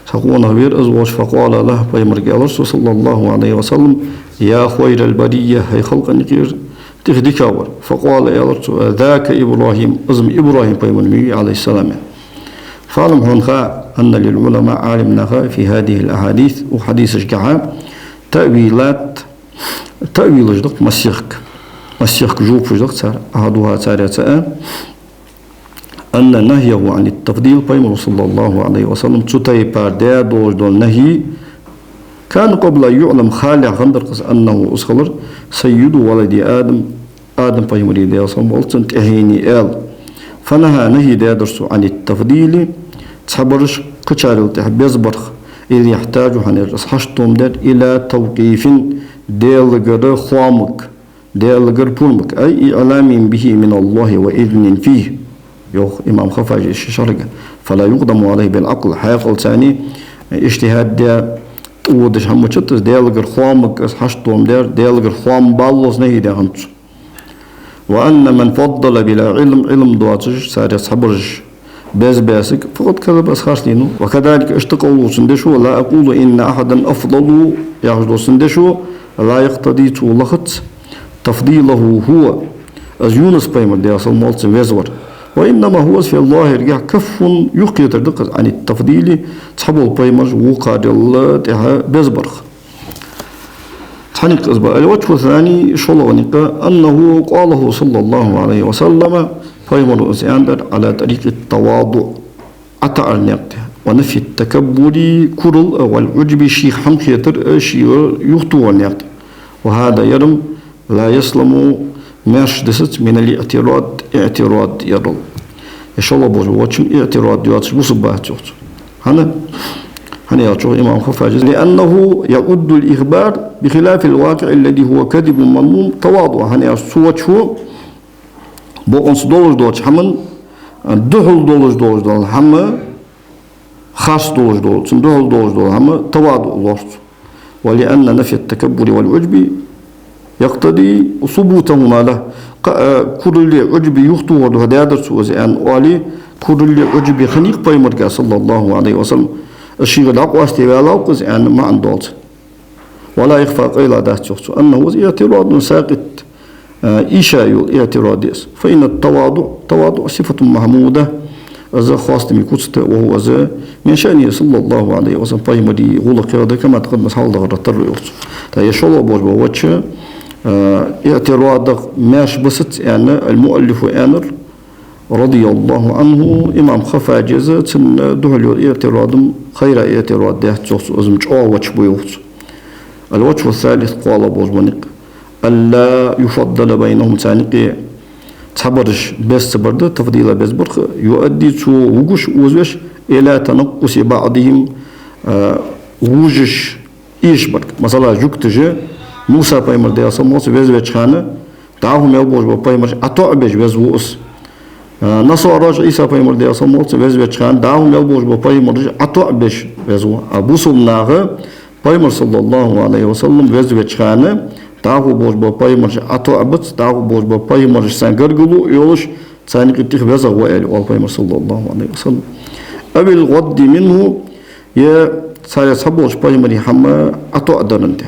Цхьа къонах вера из волча, فقال له, пайхамарга аьлар цо, صلى الله عليه وسلم: يا خير البرية, хӀай халкъа юкъера тӀех дикагӀвар. فقال, аьлар цо: ذاك إبراهيم, из-м ИбрахӀим пайхамар ма вий, عليه السلام. فاعلم, хьона ха, أن للعلماء, Ӏалим наха, في هذه الأحاديث, укх хьадисашкахьа, تأويلات, таъвилаш да-кх массехк, массехк жопаш да-кх цар, أحدها, царех цаӀ, أن نهيه عن التفضيل, пайхамара, صلى الله عليه وسلم, цу тайпара даь долаш дола нахьи, كان قبل أن يعلم, халехь хиннадар-кх из, أنه, из хилар, سيد ولد آدم, Адам пайхамара, Даьла салам хилда цунна, тӀехьенна аьла. فنهى, нахьи даьдар цо, عن التفضيل, цхьабараш кхычарел тӀехьа безбарах, إذ يحتاج, хӀана аьлча из хьашт тоам дар, إلى توقيف, Даьлагара хоамага, Даьлагара пурамага, أي إعلام به من الله وإذن فيه, йоах имам Хаффаджи ший шархьага. فلا يقدم عليه بالعقل, хьаькъалца иштихӀад даь тӀаводаш хӀама дац из, Даьлагара хоамага из хьашт тоам дар, Даьлагара хоам баллалца нахьи даь хиннад цо. وأن من فضل بلا علم, Ӏилма доацаш, царех цхьабараш беза бесаг, فقد كذب, из харц дийна ва. وكذلك, иштта къовла цун дешо, لا أقول إن أحدا أفضل, яхаш дола цун дешо, لا يقتضي, цо лахац, تفضيله هو, из Юнус пайхамар, Даьла салам хилда цунна, везавар. وإنما هو, из, في الظاهر, гехь, كف, юхакхетар да-кх из, عن التفضيل, цхьабола пайхамараш вокхарел тӀехьа безбарах. Цхьа никъ из ба. الوجه الثاني, шоллагӀа никъ, أنه قاله صلى الله عليه وسلم, пайхамара из аьннадар, على طريق التواضع, ӀотаӀара наькъа тӀа, ونفي التكبر, курал а, والعجب, шийх хӀама хетар а, шийх юхатохара наькъа тӀа. وهذا, ер-м, لا يسلم, маьрша дисац, من الاعتراض, иӀтирад ярал. Ер шоллагӀа болча воча-м иӀтирад йоацаш бусалба вац, йоах цо. ХӀана? ХӀана аьлча, йоах имам Хаффаджи, لأنه يعد الإخبار بخلاف الواقع الذي هو كذب مذموم تواضعا. ХӀана аьлча цу вочо бокъонца долаш долча хӀаман духьал долаш долаш дола хӀама, харц долаш дола, цунна духьал долаш дола хӀама таваду лоархӀ цо. ولأن نفي التكبر والعجب يقتضي ثبوتهما له. Кхы а куралеи Ӏуджби юхатохар духьа даьдар цо из аьнна оале, куралеи Ӏуджби хиннай-кх пайхамарга, صلى الله عليه وسلم, из шийгара дӀакъоастаде ваьлав-кх из аьнна маӀан долаш. ولا يخفى, къайла дац, йоах цо, أنه, из, اعتراض ساقط, а, ийша йола иӀтирад я из. فإن التواضع, таваду صفة محمودة, из хоастама куц да, وهو, из, من شأنه صلى الله عليه وسلم, пайхамара гӀулакх я, كما تقدم, из хьалха дахарах тара, йоах цо. ТӀаккха ер шоллагӀа болаш бола вочо, а, иӀтирадах маьрша бисац аьнна, ал-муаллифо аьннар, رضي الله عنه, имам Хаффаджи из, цунна духьал йола иӀтирад-м хайра иӀтирад дац, йоах цо, из-м чӀоагӀа воча ба, йоах цо. الوجه الثالث, кхоалагӀа болаш бола никъ, ألا يفضل بينهم, царна юкъе цхьабараш беза ца бар да, تفضيلا, безбарах, يؤدي, цо вугаш, озавеш, إلى تنقص بعضهم, а, вожаш эшабарга. Масала, жугташа Муса пайхамар, Даьла салам хилда цунна, везавеча хана, дӀахо мел болаш бола пайхамараш ӀотоӀабеш веза ва из. А, насараша Ӏийса пайхамар, Даьла салам хилда цунна, везавеча хана, дӀахо мел болаш бола пайхамараш ӀотоӀабеш веза ва. А бусалба наха пайхамар, صلى الله عليه وسلم, везавеча хана, дӀахо болаш бола пайхамараш ӀотоӀабац, дӀахо болаш бола пайхамараш царна гаргало йолаш, царна юкъе тӀех везагӀа ва, аьле, оал пайхамара, صلى الله عليه وسلم. أو الغض منه, е царех цхьаболча пайхамарий хӀама ӀотоӀадаран тӀа.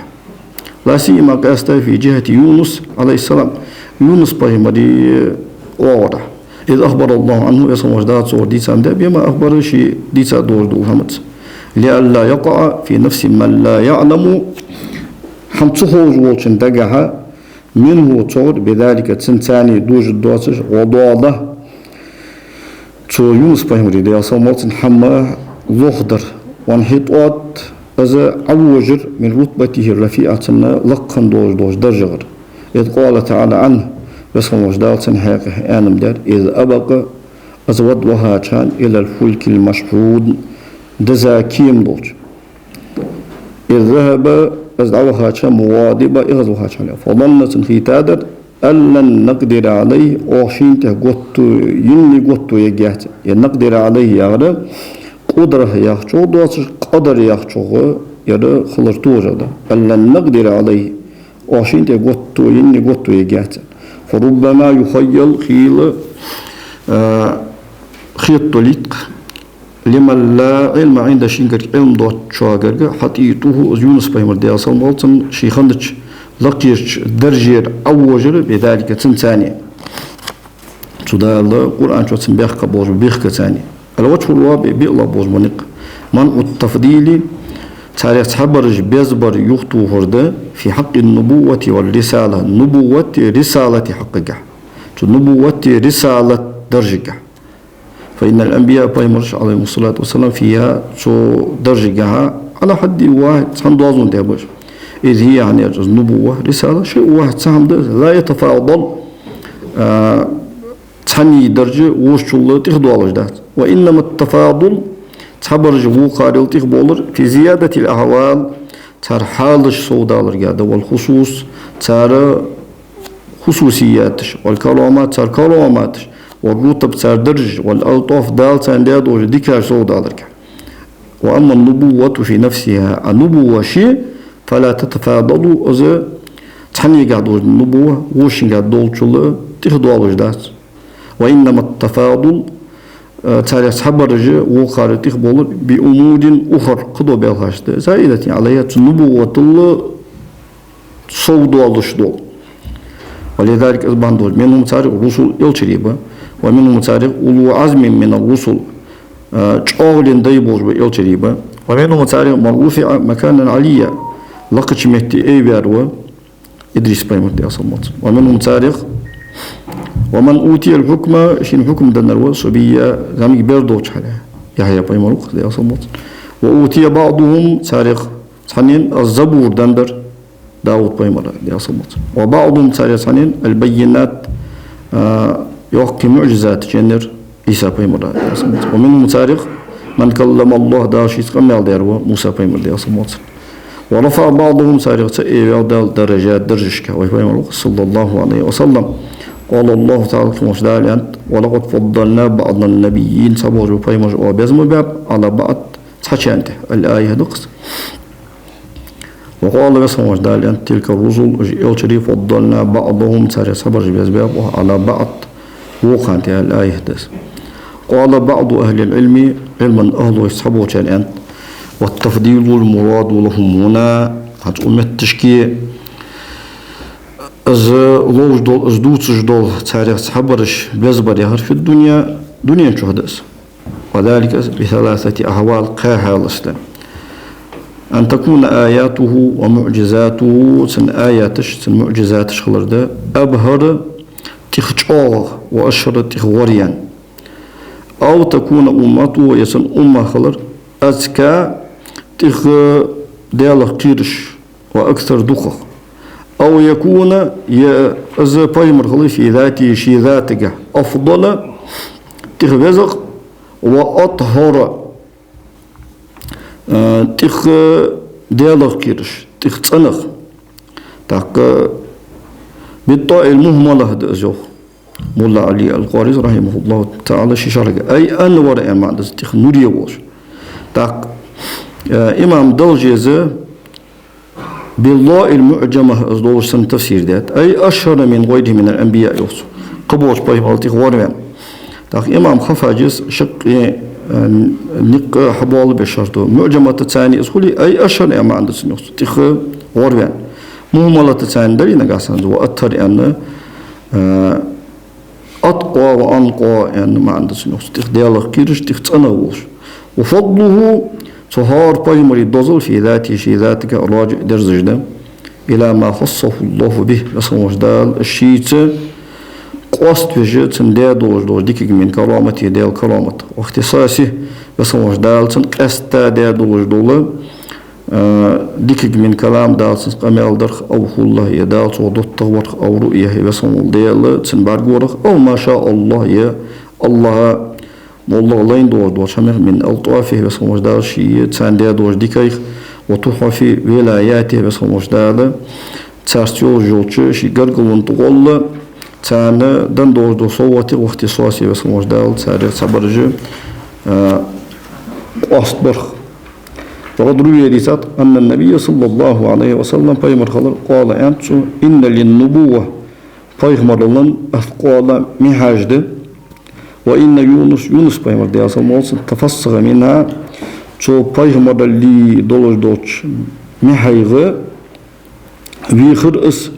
لا سيما, къаьстта, في جهة يونس عليه السلام, Юнус пайхамара оагӀорахьа. إذ أخبر الله عنه, Веза хинна волча Дала цунга дийца хиннад, بما أخبر, ше дийца долаш дола хӀамаца. لئلا يقع في نفس من لا يعلم, хӀама ца ховш волчун дагахьа, منه, цунгара, بذلك, цунца цхьана дужаш доацаш, غضاضة, цу Юнус пайхамара, Даьла салам хилда цунна, хӀама лохдар, وانحطاط, из Ӏовожар, من رتبته الرفيعة, цун лакха хинна долаш долча даржагара. إذ قال تعالى عنه, Веза хинна волча Дала цун хьакъехьа аьнна ма даьр, إذ أبق, из вад вахача хана, إلى الفلك المشحون, деза кема долча. إذ ذهب, из дӀавахача, مغاضبا, эгӀазвахача хана. فظن, цунна хетадар, أن لن نقدر عليه, оаха шийна тӀа готто енне готто ергьяц. Е نقدر عليه яхар, قدرة яхачох доацаш, قدر яхачох ер хилар тохаш да. أن لن نقدر عليه, оаха шийна тӀа готто енне готто ергьяц. فربما يخيل, хийла, а, хетадолийт-кх, لمن لا علم عنده, шийгара Ӏилма доацачоагара, حطيته, из Юнус пайхамар, Даьла салам хилда цунна, ше хиннача лакхерча даржера Ӏовожар, بذلك, цунца. Цу Дала Къуръан чу цунна баьккха болаш ба бехк цунна. الوجه الرابع, биълагӀа болаш ба никъ. منع التفضيل, царех цхьабараш безбар юхатохар да, في حق النبوة والرسالة, нубуввати рисалати хьакъагахь. Цу нубуввати рисалат даржагахь. فإن الأنبياء, пайхамараш, عليهم الصلاة والسلام, فيها, цу даржагахь, على حد واحد, цхьан доазон тӀа ба уж. إذ هي, хӀана аьлча из нубувва, рисала, شيء واحد, цхьа хӀама да, لا يتفاضل, а, цхьанне даржа вокханчул тӀехдоалаш дац. وإنما التفاضل, цхьабараш вокхарел тӀехбовлар, في زيادة الأحوال, цар хьалаш совдаларга да, والخصوص, цар хусусияташ, والكرامات, цар караматаш, والرتب, цар даржаш, والألطاف, Дала царна даь долча дикаш совдаларга. وأما النبوة في نفسها, а нубувва ше, فلا تتفاضل, из цхьаннегахь дола нубувва вокхангахь долчул тӀехдоалаш дац. وإنما التفاضل, а, царех цхьабараш вокхарел тӀехбовлар, بأمور أخر, кхыдола белхаш да, زائدة عليها, цу нубувватал совдоалаш дола. ولذلك, из бахьан долаш, منهم, царех, رسل, элчараш ба, ومنهم, царех, أولو عزم من الرسل, а, чӀоагӀален дай болаш бола элчараш ба, ومنهم, царех, من رفع مكانا عليا, лакхача метте айваьр ва, Идрис пайхамар, Даьла салам хилда цунна. ومنهم, царех, ومن أوتي الحكم, шийна хьукам деннар ва, صبيا, зӀамига бер долча хана, Яхья пайхамар ва, Даьла салам хилда цунна. وأوتي بعضهم, царех цхьаннена, الزبور деннадар, Дауд пайхамара, Даьла салам хилда цунна. وبعضهم, царех цхьаннена, البينات, а, йоккхий муӀжизаташ еннар, Ӏийса пайхамара, Даьла салам хилда цунна. ومنهم, царех, من كلم الله, Дала шийца къамаьл даьр ва, Муса пайхамар, Даьла салам хилда цунна. ورفع بعضهم, царех цхьа айваьв Дала, درجات, даржашка, вай пайхамар ва, صلى الله عليه وسلم. قال الله تعالى, Дала аьннад: ولقد فضلنا بعض النبيين, цхьабараш пайхамараш оаха безам баьб, على بعض, цхьачарна тӀа, الآية да-кх из. وقال, Веза хинна волча Дала аьннад: تلك الرسل, уж элчараш, فضلنا بعضهم, царех цхьабараш безбаьб оаха, على بعض, вокхарна тӀа, الآية да из. قال بعض أهل العلم, Ӏилман ахӀлой цхьаболчар аьннад: والتفضيل المراد لهم هنا, хӀанз цу метташка из ловш дола, из дувцаш дола, царех цхьабараш безбар яхар, في الدنيا, дунен чу да из. وذلك, из, بثلاثة أحوال, кхаь хьалаца да. أن تكون آياته ومعجزاته, цун аяташ, цун муӀжизаташ хилар да, أبهر, тӀех чӀоагӀагӀа, وأشهر, тӀех гӀоръяьнна. أو تكون أمته, е цун умма хилар, أزكى, тӀех Даьлах кхераш, وأكثر, дукхагӀа. أو يكون, е из пайхамар хилар, في ذاته, ший затагахь, أفضل, тӀех везагӀа, وأطهر, а, тӀех Даьлах кхераш, тӀех цӀенагӀа. ТӀаккха بالطاء المهملة да из, йоах мулла Ӏали ал-Къари, رحمه الله تعالى, ший шархьагахь. أي أنور, аьнна маӀан да из, тӀех нуре волаш. ТӀаккха, а, имам Далжези بالضاء المعجمة, из долаш санна, тафсир даьд. أي أشهر من غيره من الأنبياء, йоах цо. Кхыболча пайхамарал тӀех гӀорваьнна. ТӀаккха имам Хаффаджес шаккхе, э, никъ хьабоалабеш шарт да. МуӀжаматаца из хуле, أي أشهر, аьнна маӀан да цун, йоах цо, тӀех гӀорваьнна. Мухмалатаца дале нагахьа санна, وأطهر, аьнна, э, أتقى وأنقى, аьнна маӀан да цун, йоах цо, тӀех Даьлах кхераш, тӀех цӀенагӀа волаш. وفضله, цу хӀара пайхамара дозал, في ذاته, ший затагахь, راجع, дерзаш да, إلى ما خصه الله به, Веза хинна волча Дала шийца къоаставеш, цунна даь долаш дола дикаг, من كرامته, Даьла карамат, واختصاصه, Веза хинна волча Дала цунна къаьстта даь долаш дола, а, дикаг, من كلام, Дала цунца къамаьл дарах, أو خلة, е Дала цох доттагӀварах, أو رؤية, е Веза хинна волча Дала цунна бӀаргаварах, أو ما شاء الله, е АллахӀа моллагӀа лайна долаш долча хӀамах, من ألطافه, Веза хинна волча Дала ший царна даь долча дикайх, وتحف ولايته, Веза хинна волча Дала царца йолаш йолча ший гаргало тӀагӀолла царна денна долаш дола совгӀатех, واختصاصه, Веза хинна волча Дала царех цхьабараш, а, къоастабарах. وقد روي, дийцад, أن النبي صلى الله عليه وسلم, пайхамар хилар, قال, аьннад цо: إن للنبوة, пайхамаралан, أثقالا, мехьаш да, وإن يونس, Юнус пайхамар, Даьла салам хилда цунна, تفصغ منها, цу пайхамараллий долаш долча мехьайгӀа вийхар из,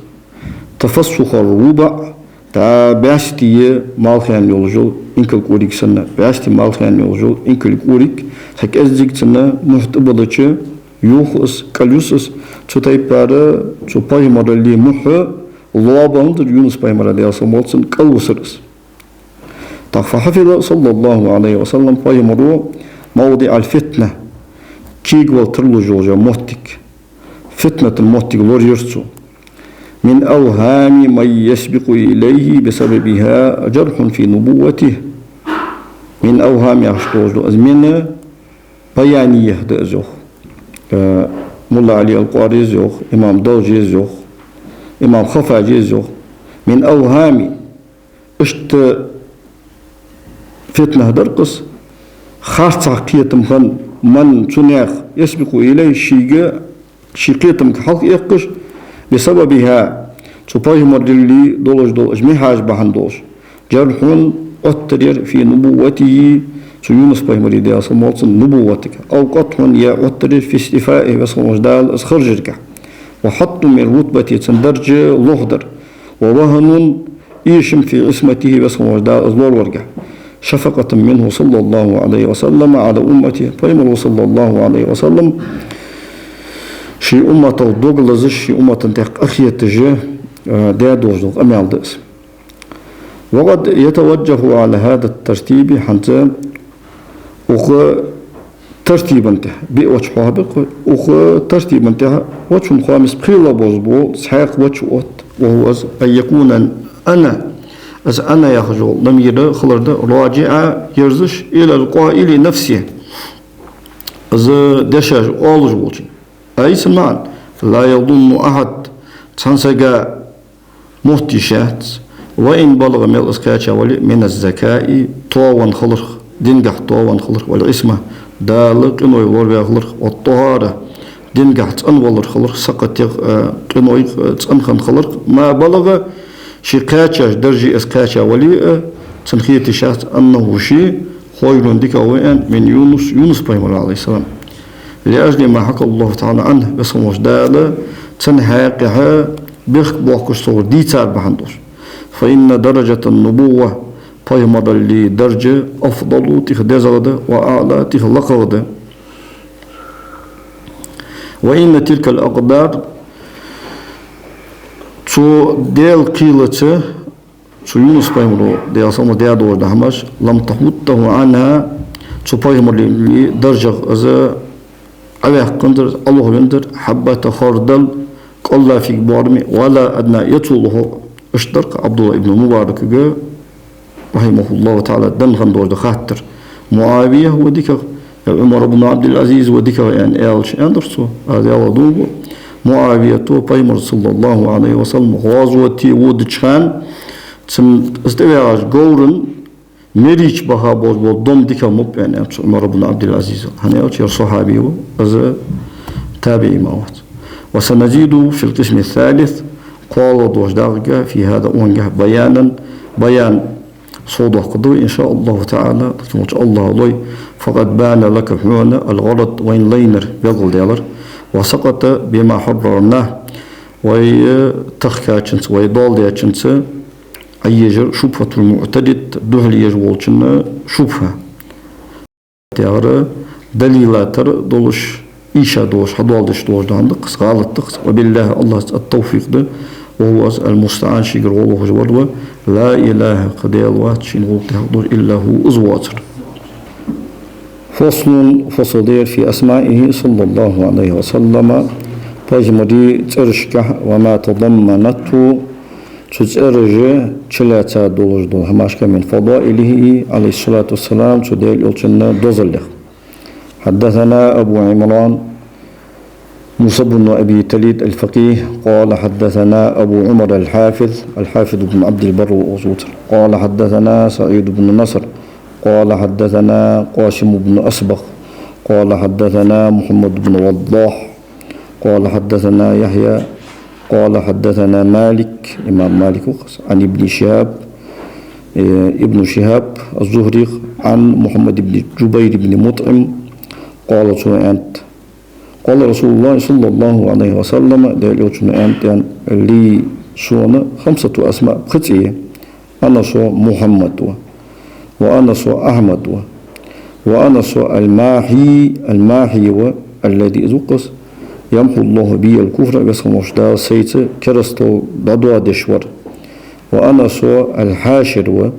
تفسخ الربع, дӀа бӀаьсти малхаьнна йолаш йола инкала кӀориг санна, бӀаьсти малхаьнна йолаш йола инкала кӀориг, цхьа кӀеззига цун мухь тӀабиллача, юх из, кӀалйус из, цу тайпара цу пайхамараллий мухь лоабанзар Юнус пайхамара, Даьла салам хилда цунна, кӀалвусар из. ТӀаккха فحفظ صلى الله عليه وسلم, пайхамаро, موضع الفتنة, кегавала тарлуш йола моттиг, фитната моттиг лорайир цо. من أوهام من يسبق إليه بسببها جرح في نبوته. من أوهام яхаш долаш да из, мин баяния да из йоах. Э, Мулла Ӏали ал-Къари из йоах, имам Далжи из йоах, имам Хаффаджи из йоах. من أوهام, иштта фитна дар-кх из, харцахьа кхетам хинна, من, цу наьха, يسبق إليه, шийга, ший кхетамга хьалха эккхаш, بسببها, цу пайхамараллий долаш дола уж мехьаш бахьан долаш, جرح, Ӏоттар яр, في نبوته, цу Юнус пайхамара, Даьла салам хилда цунна, нубувватага, أو قطع, е Ӏоттар яр, في اصطفائه, Веза хинна волча Дала из хержаргахьа, وحط من رتبته, цун дарж лохдар, ووهن, эшам, في عصمته, Веза хинна волча Дала из лораваргахьа, شفقة منه صلى الله عليه وسلم على أمته, пайхамаро, صلى الله عليه وسلم, ший умматах дог лазаш, ший уммата тӀа къахеташ, э, даь долаш дола къамаьл да из. وقد يتوجه على هذا الترتيب, хӀанз укх тартиба тӀа, биъ ваджхӀ хьоахабир-кх вай, укх тартиба тӀа ваджхӀун, хоамас, пхелагӀа болаш бола цхьаькха ваджхӀ отт, وهو, из, أن يكون أن, из أن яхаш йола ضمير хилар да راجعا, ерзаш, إلى القائل نفسه, из дешаш оалаш волчунга. أي, цун маӀан: لا يظن أحد, цхьан сага мотт йиш яц, وإن بلغ, мел из кхаьча вале а, من الذكاء, тоавенна хиларах, динагахьа тоавенна хиларах, والعصمة, Дала къиной лораваь хиларах, والطهارة, динагахьа цӀенвалар хиларах, сакхатех, э, къинойх, э, цӀена хинна хиларах, ما بلغ, ше кхаьчача дарже из кхаьча вале а, цунна хета йиш яц, أنه, ше, خير, дикагӀа ва аьнна, من يونس, Юнус пайхамара, عليه السلام. لأجل ما حكى الله تعالى عنه, Веза хинна волча Дала цун хьакъехьа бехк боаккхаш цо дийцар бахьан долаш. فإن درجة النبوة, пайхамараллий дарж, أفضل, тӀех дезагӀа да, وأعلى, тӀех лакхагӀа да. وإن تلك الأقدار, цу Даьла кхелаца, цу Юнус пайхамаро, Даьла салам хилда цунна, даь долаш дола хӀамаш, لم تحته عنها, цу пайхамараллий даржах из Ӏоваьккханзар, Ӏолохвензар, حبة خردل, кӀолла фига боарам, ولا أدنى, е цул лохагӀа. Иштта дар-кх Ӏабдуллахь ибн Мубаракага, رحمه الله تعالى, денна хинна долаш дола хаттар: МуӀавия ва дикагӀа, е Ӏумар ибн Ӏабдул-Ӏазиз ва дикагӀа, аьнна, аьлча, аьннадар цо, аз аьлар дув ба, МуӀавиято пайхамар, صلى الله عليه وسلم, гӀазоте водача хана, цун из тӀаваьгӀача говран мерача баха болаш бола дом дикагӀа ма ба, аьнна, аьннад цо Ӏумар ибн Ӏабдул-Ӏазизага. ХӀана аьлча ер сахьаби ва, из табиӀи ма вац. وسنزيد في القسم الثالث, кхоалагӀа долча дакъага, في هذا, укхангахьа, بيانا, баян совдоаккхаргда вай, إن شاء الله تعالى, Даьла салам хилда цунна, АллахӀа лой. فقد بان لك, хьона, الغرض, вайна лайнар белгалдаьлар, وسقط بما حررناه, вай тахкачунца, вай доал даьчунца Ӏоежар, شبهة المعترض, духьале еш волчун шубхӀа. Тяхара далила тара долаш, ийша долаш, хьадоаладеш долаш да хӀама да-кх из, гӀалат да-кх из. وبالله, АллахӀаца, التوفيق да, وهو, из, المستعان, шийгара гӀо лохаш вар ва. لا إله, кхы Даьла вац шийна гӀулакх де хьакъ долаш, إلا هو, из воацар. فصل, фасл да ер, في أسمائه صلى الله عليه وسلم, пайхамара цӀерашка, وما تضمنته, цу цӀераша чулаьца долаш дола хӀамашка, من فضائله, عليه الصلاة والسلام, цу Даьла Элчан дозалех. حدثنا أبو عمران موسى بن أبي تليد الفقيه، قال حدثنا أبو عمر الحافظ، الحافظ بن عبد البر الأوسوطي، قال حدثنا سعيد بن نصر، قال حدثنا قاسم بن أصبغ، قال حدثنا محمد بن وضاح، قال حدثنا يحيى، قال حدثنا مالك، إمام مالك، عن ابن شهاب، Э, ибн Шихаб аз-Зухрийх, عن محمد بن جبير بن مطعم, къала, цо аьннад: قال رسول الله صلى الله عليه وسلم, Даьла Элчано аьннад, аьнна, لي, сона, خمسة أسماء, пхи цӀи я. Ана со Мухьаммад ва, ва ана со Ахьмад ва, ва ана со аль-Махьи, аль-Махьи ва, الذي, из ва-кх из, يمحو الله بي الكفر, Веза хинна волча Дала сайца керастал дӀадоадеш вар, ва ана со аль-Хьашир ва,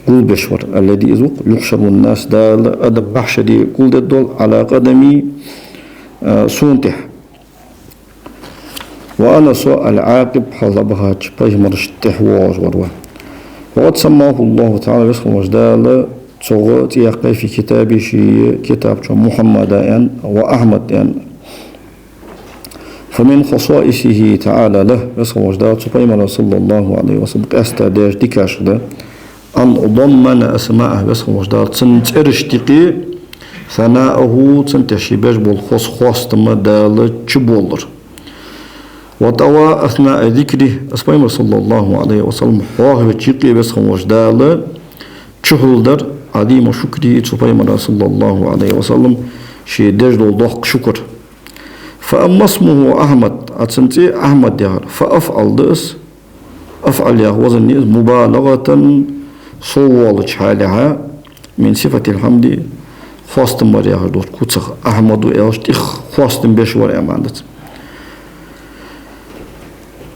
гулбеш вар, الذي, из ва-кх, يحشر الناس, Дала адам махьшаре гулдергдола, على قدمي, а, сона тӀехьа. Ва ана со аль-Ӏакъиб, хьалха бахача пайхамарашта тӀехьа воагӀаш вар ва. وقد سماه الله تعالى, Веза хинна волча Дала цох цӀи яьккхай في كتابه, ший китаб чу, Мухьаммада аьнна, ва Ахьмад аьнна. فمن خصائصه تعالى له, Веза хинна волча Дала цу пайхамара, صلى الله عليه وسلم, къаьстта деза дикаш да, أن ضمن أسماءه, Веза хинна волча Дала цун цӀерашта юкъе ثناءه, цунна тӀехьа ше беш бола хоза хоастам Дала чуболлар. وطوى أثناء ذكره, из пайхамар, صلى الله عليه وسلم, хьоахавеча юкъе Веза хинна волча Дала чухьулдар عظيم شكره, цу пайхамара, صلى الله عليه وسلم, ше деш дола доккха шукр. فأما اسمه أحمد, а цун цӀи Ахьмад яхар, فأفعل да из, أفعل яха вазан я из, مبالغة, сов воалача хьалехьа, من صفة الحمد, хоастам бар яхаш долча куцах, أحمد аьлча тӀех хоастам беш вар, аьнна маӀан да цун.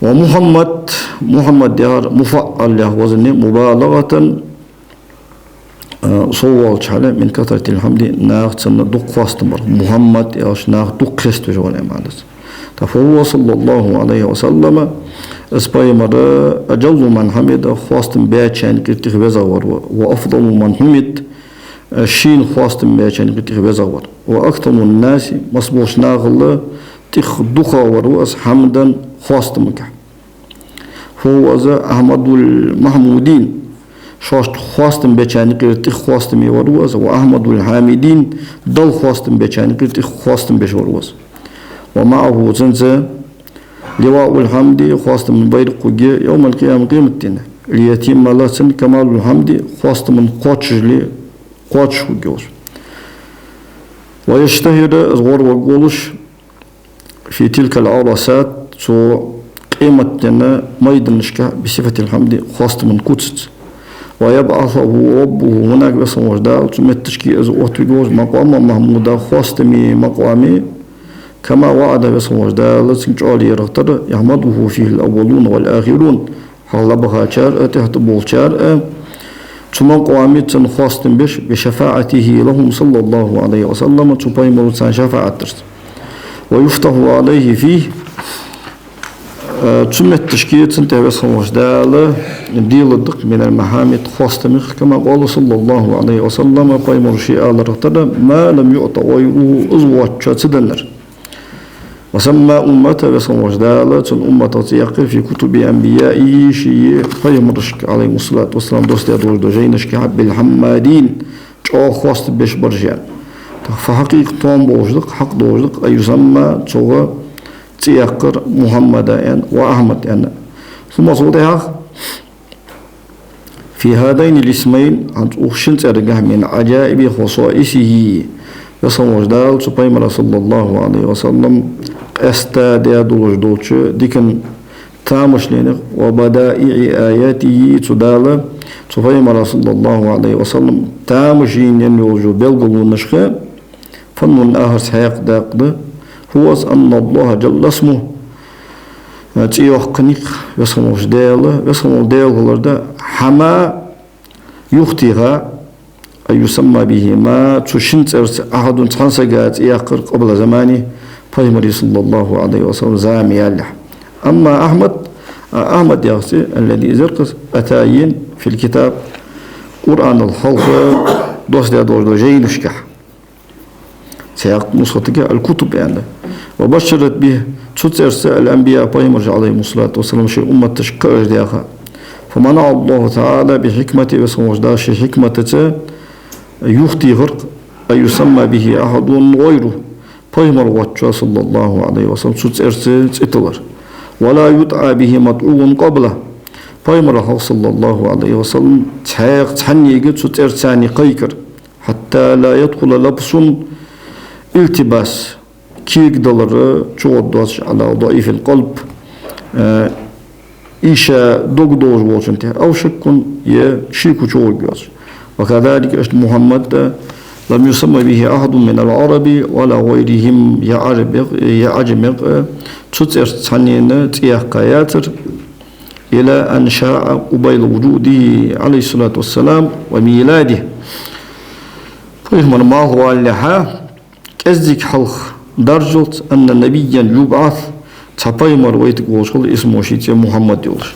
ومحمد, Мухьаммад яхар مفعل яха вазан я, مبالغة, а, сов воалача хьале, من كثرة الحمد, наха цунна дукха хоастам бар. Мухьаммад аьлча наха дукха хеставеш вар, аьнна маӀан да цун. ТӀаккха فهو صلى الله عليه وسلم, из пайхамар, أجل من حمد, хоастам баьчарна юкъера тӀех везагӀа вар ва, وأفضل من حمد, а, шийна хоастам баьчарна юкъера тӀех везагӀа вар. وأكثر الناس, масса болча нахал тӀех дукхагӀа вар ва из, حمدا, хоастамагахьа. فهو, из, أحمد المحمودين, шоашта хоастам бечарна юкъера тӀех хоастаме вар ва из, وأحمد الحامدين, Далла хоастам бечарна юкъера тӀех хоастам беш вар ва из. ومعه, цунца, لواء الحمد, хоастама байракх хургья, يوم القيامة, къематдийнахьа, ليتم له, цун, كمال الحمد, хоастама кхоачашдале кхоачаш хургья из. ويشتهر, из гӀорваргволаш, في تلك العرصات, цу къематдийнахьа майданашка, بصفة الحمد, хоастама куцаца. ويبعثه ربه هناك, Веза хинна волча Дала цу метташка из оттавергволаш, مقاما محمودا, хоастама макъаме, كما وعد, Веза хинна волча Дала цунга чӀоагӀо лаьрах тара, يحمده فيه الأولون والآخرون, хьалха бахачар а, тӀехьа тӀаболхачар а, цу макъаме цунна хоастам беш, بشفاعته لهم صلى الله عليه وسلم, цу пайхамара царна шафаӀат дарца. ويفتح عليه فيه, а, цу метташка цунна тӀехьа Веза хинна волча Дала деларгда-кх من المحامد, хоастамех, كما قال صلى الله عليه وسلم, пайхамара ше аларах тара, ما لم يعط غيره, из воацачоа ца деннар. وسمى أمته, Веза хинна волча Дала цун умматах цӀи яьккхай, في كتب أنبيائه, ший пайхамарашка, عليهم الصلاة والسلام, доссадаь долаш дола жайнашка, بالحمادين, чӀоагӀа хоастам беш бараш, аьнна. ТӀаккха فحقيق, тоам болаш да-кх, хьакъ долаш да-кх, أن يسمى, цох цӀи яьккхар, محمدا, аьнна, وأحمد, аьнна. ثم, цул тӀехьагӀа, في هذين الاسمين, хӀанз укх шин цӀерагахьа, من عجائب خصائصه, Веза хинна волча Дала цу пайхамара, صلى الله عليه وسلم, къаьстта даь долаш долча дикан тамашленех, وبدائع آياته, цу Дала цу пайхамара, صلى الله عليه وسلم, тамашийна енна йолаш йола белгалонашха, فن آخر, цхьаькха дакъа да, هو, из, أن الله جل اسمه, цӀи йоаккхаргья-кх Веза хинна волча Даьла, Веза хинна вола Даьла хилар да, حما, юхатеха, أن يسمى بهما, цу шин цӀерца, أحد, цхьан сага цӀи яьккхар, قبل زمانه, пайхамара, صلى الله عليه وسلم, зама ялалехь. أما أحمد, а Ахьмад яха цӀи, الذي, из дар-кх из, أتى, енна, في الكتاب, Къуръанал хьалха доссадаь долаш дола жайнашка, цхьаькха нусхатага الكتب аьнна да. وبشرت به, цу цӀерца الأنبياء, пайхамараш, عليهم الصلاة والسلام, шоай умматашка кхаъаш даьха. فمنع الله تعالى بحكمته, Веза хинна волча Дала ший хьикматаца юхатехар-кх, أن يسمى به أحد غيره, пайхамар воацачоа, صلى الله عليه وسلم, цу цӀерца цӀи тиллар. ولا يدعى به مدعو قبله, Пайхамара хьалха, صلى الله عليه وسلم, цхьаькха цхьаннега цу цӀерца цхьанне кхайкар. حتى لا يدخل لبس, التباس, кегадалар чугӀоргдоацаш, على ضعيف القلب, э, иштта дог долаш волчунна тӀа, أو شك, е шеко чугӀоргйоацаш. وكذلك, иштта Мухьаммад, э, لم يسم به أحد من العرب ولا غيرهم, е Ӏарбех, е Ӏажамех, э, цу цӀерца цхьаннена цӀи яьккха яцар, إلى أن شاع قبيل وجوده عليه الصلاة والسلام وميلاده. Пайхамар малхвалалехьа, кӀеззига хьалха даржалца, أن نبيا يبعث, цхьа пайхамар вайтаргволаш хилар, اسمه, ший цӀи Мухьаммад йолаш.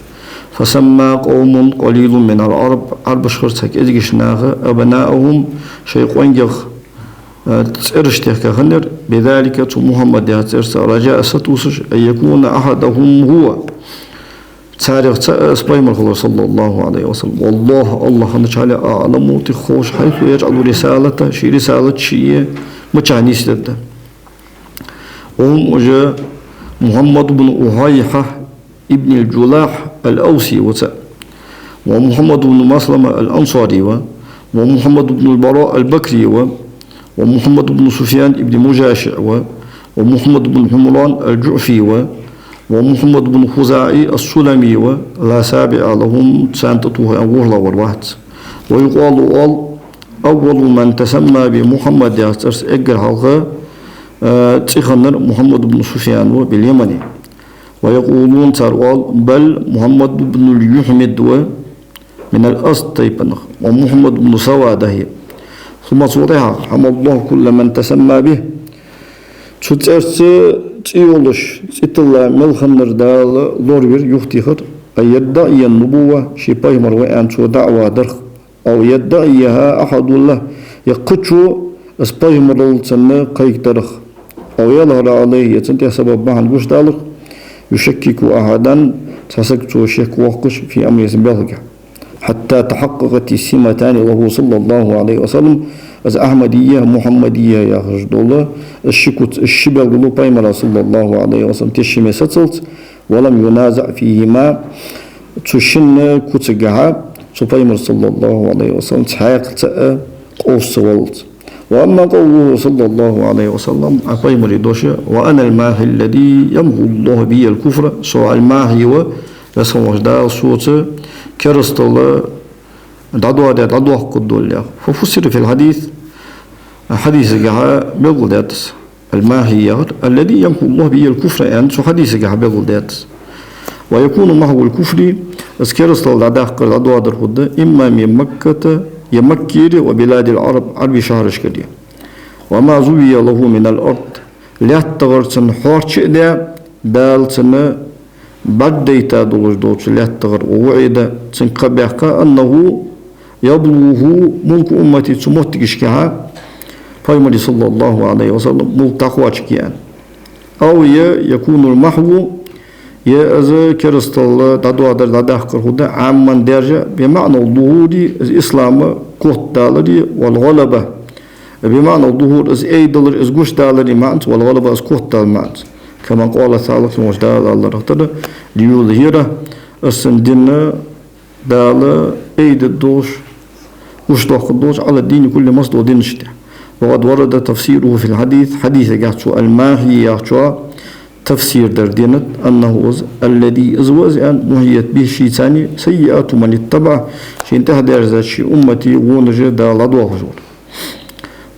فسمى قوم قليل من العرب, Ӏарбашхара цхьа кӀезигача наха, أبناءهم, шоай къонгех, э, цӀераш техка хиннаяр, بذلك, цу Мухьаммад яхача цӀерца, رجاء, сатувсаш, أن يكون أحدهم هو, царех цаӀ из пайхамар хилар, صلى الله عليه وسلم. والله, АллахӀ хиннача хьале, أعلم, тӀехховш, حيث يجعل رسالته, ший рисалат ший мичахьа нийсдергда. وهم, уж, محمد بن أحيحة بن الجلاح الأوسي ва цаӀ, ومحمد بن مسلمة الأنصاري ва, ومحمد بن البراء البكري ва, ومحمد بن سفيان بن مجاشع ва, ومحمد بن حمران الجعفي ва, ومحمد بن خزاعة السلمي ва, لا سابع لهم, царна тӀатоха ворхӀлагӀвар вац. ويقال, оал, أول من تسمى بمحمد яхача цӀерца эггара хьалха, э, цӀи хиннар Мухьаммад ибн Суфьян ва, باليمن. ويقولون, цар оал, بل محمد بن اليحمد ва, من الأزد тайпанах, ومحمد بن سوادة. ثم, цул тӀехьагӀа, حمى الله كل من تسمى به. Цу цӀерца цӀи йолаш, цӀи тилла мел хиннар Дала лоравир, юхатехар, أن يدعي النبوة, ше пайхамар ва аьнна цо даӀва дарах, أو يدعيها أحد له, е кхычо из пайхамарал цунна кхайкадарах, أو يظهر عليه, е цунна тӀа сабаб бахьан гучадаларах, يشكك أحدا, цхьа саг цо шек воаккхаш, في أمره, цун белхагахь. حتى تحققت السمتان له صلى الله عليه وسلم, из Ахьмадийя, Мухьаммадийя яхаш дола, из ши куц, из ши белгало пайхамара, صلى الله عليه وسلم, тешаме сацалца, ولم ينازع فيهما, цу шин куцагахьа цу пайхамара, صلى الله عليه وسلم, цхьаькха цаӀ къовса ца валлалца. وأما قوله صلى الله عليه وسلم, а пайхамара дош: وأنا الماحي الذي يمحو الله بي الكفر, со аль-Махьи ва, Веза хинна волча Дала соца керастал дӀадоаде, дӀадоаккхаргдолаш, яхаш. ففسر في الحديث, хьадисагахьа белгалдаьд из. Аль-Махьи яхар, الذي يمحو الله به الكفر, аьнна, цу хьадисагахьа белгалдаьд из. ويكون محو الكفر, из керастал дӀадаккхар, дӀадоадар фуд, إما من مكة, е Маккера, وبلاد العرب, Ӏарбий шахьарашкара. وما زوي له من الأرض, лаьттагара цунна хьоарча а даь, Дала цунна бӀаргадайта долаш долча лаьттагара, ووعد, цунга кхаъ баьккха, أنه يبلغه ملك أمتي, цу моттигашкахьа пайхамара, صلى الله عليه وسلم, мулк дӀакхоачаргья аьнна. أو, е, يكون المحو, е из керастал дӀадоадар, дӀадаккхар фуд, عاما, даьржа, بمعنى الظهور, из ислам котдалари, والغلبة, بمعنى الظهور, из айдалар, из гучадалари маӀанца, والغلبة, из котдала маӀанца. كما قال تعالى, Веза хинна волча Дала аьнна латтар: ليظهره, из цун дин Дала айдергдолаш, гучадоаккхаргдолаш, على الدين كله, массадолча динашта тӀа. وقد ورد تفسيره في الحديث, хьадисагахьа цу аль-Махьи яхачоа тафсир дар денад, أنه, из, الذي, из ва из, аьнна, محيت به, шийца, سيئات من اتبعه, шийна тӀехьа даьржадаьча ший уммата вонаш Дала дӀадоахаш вар.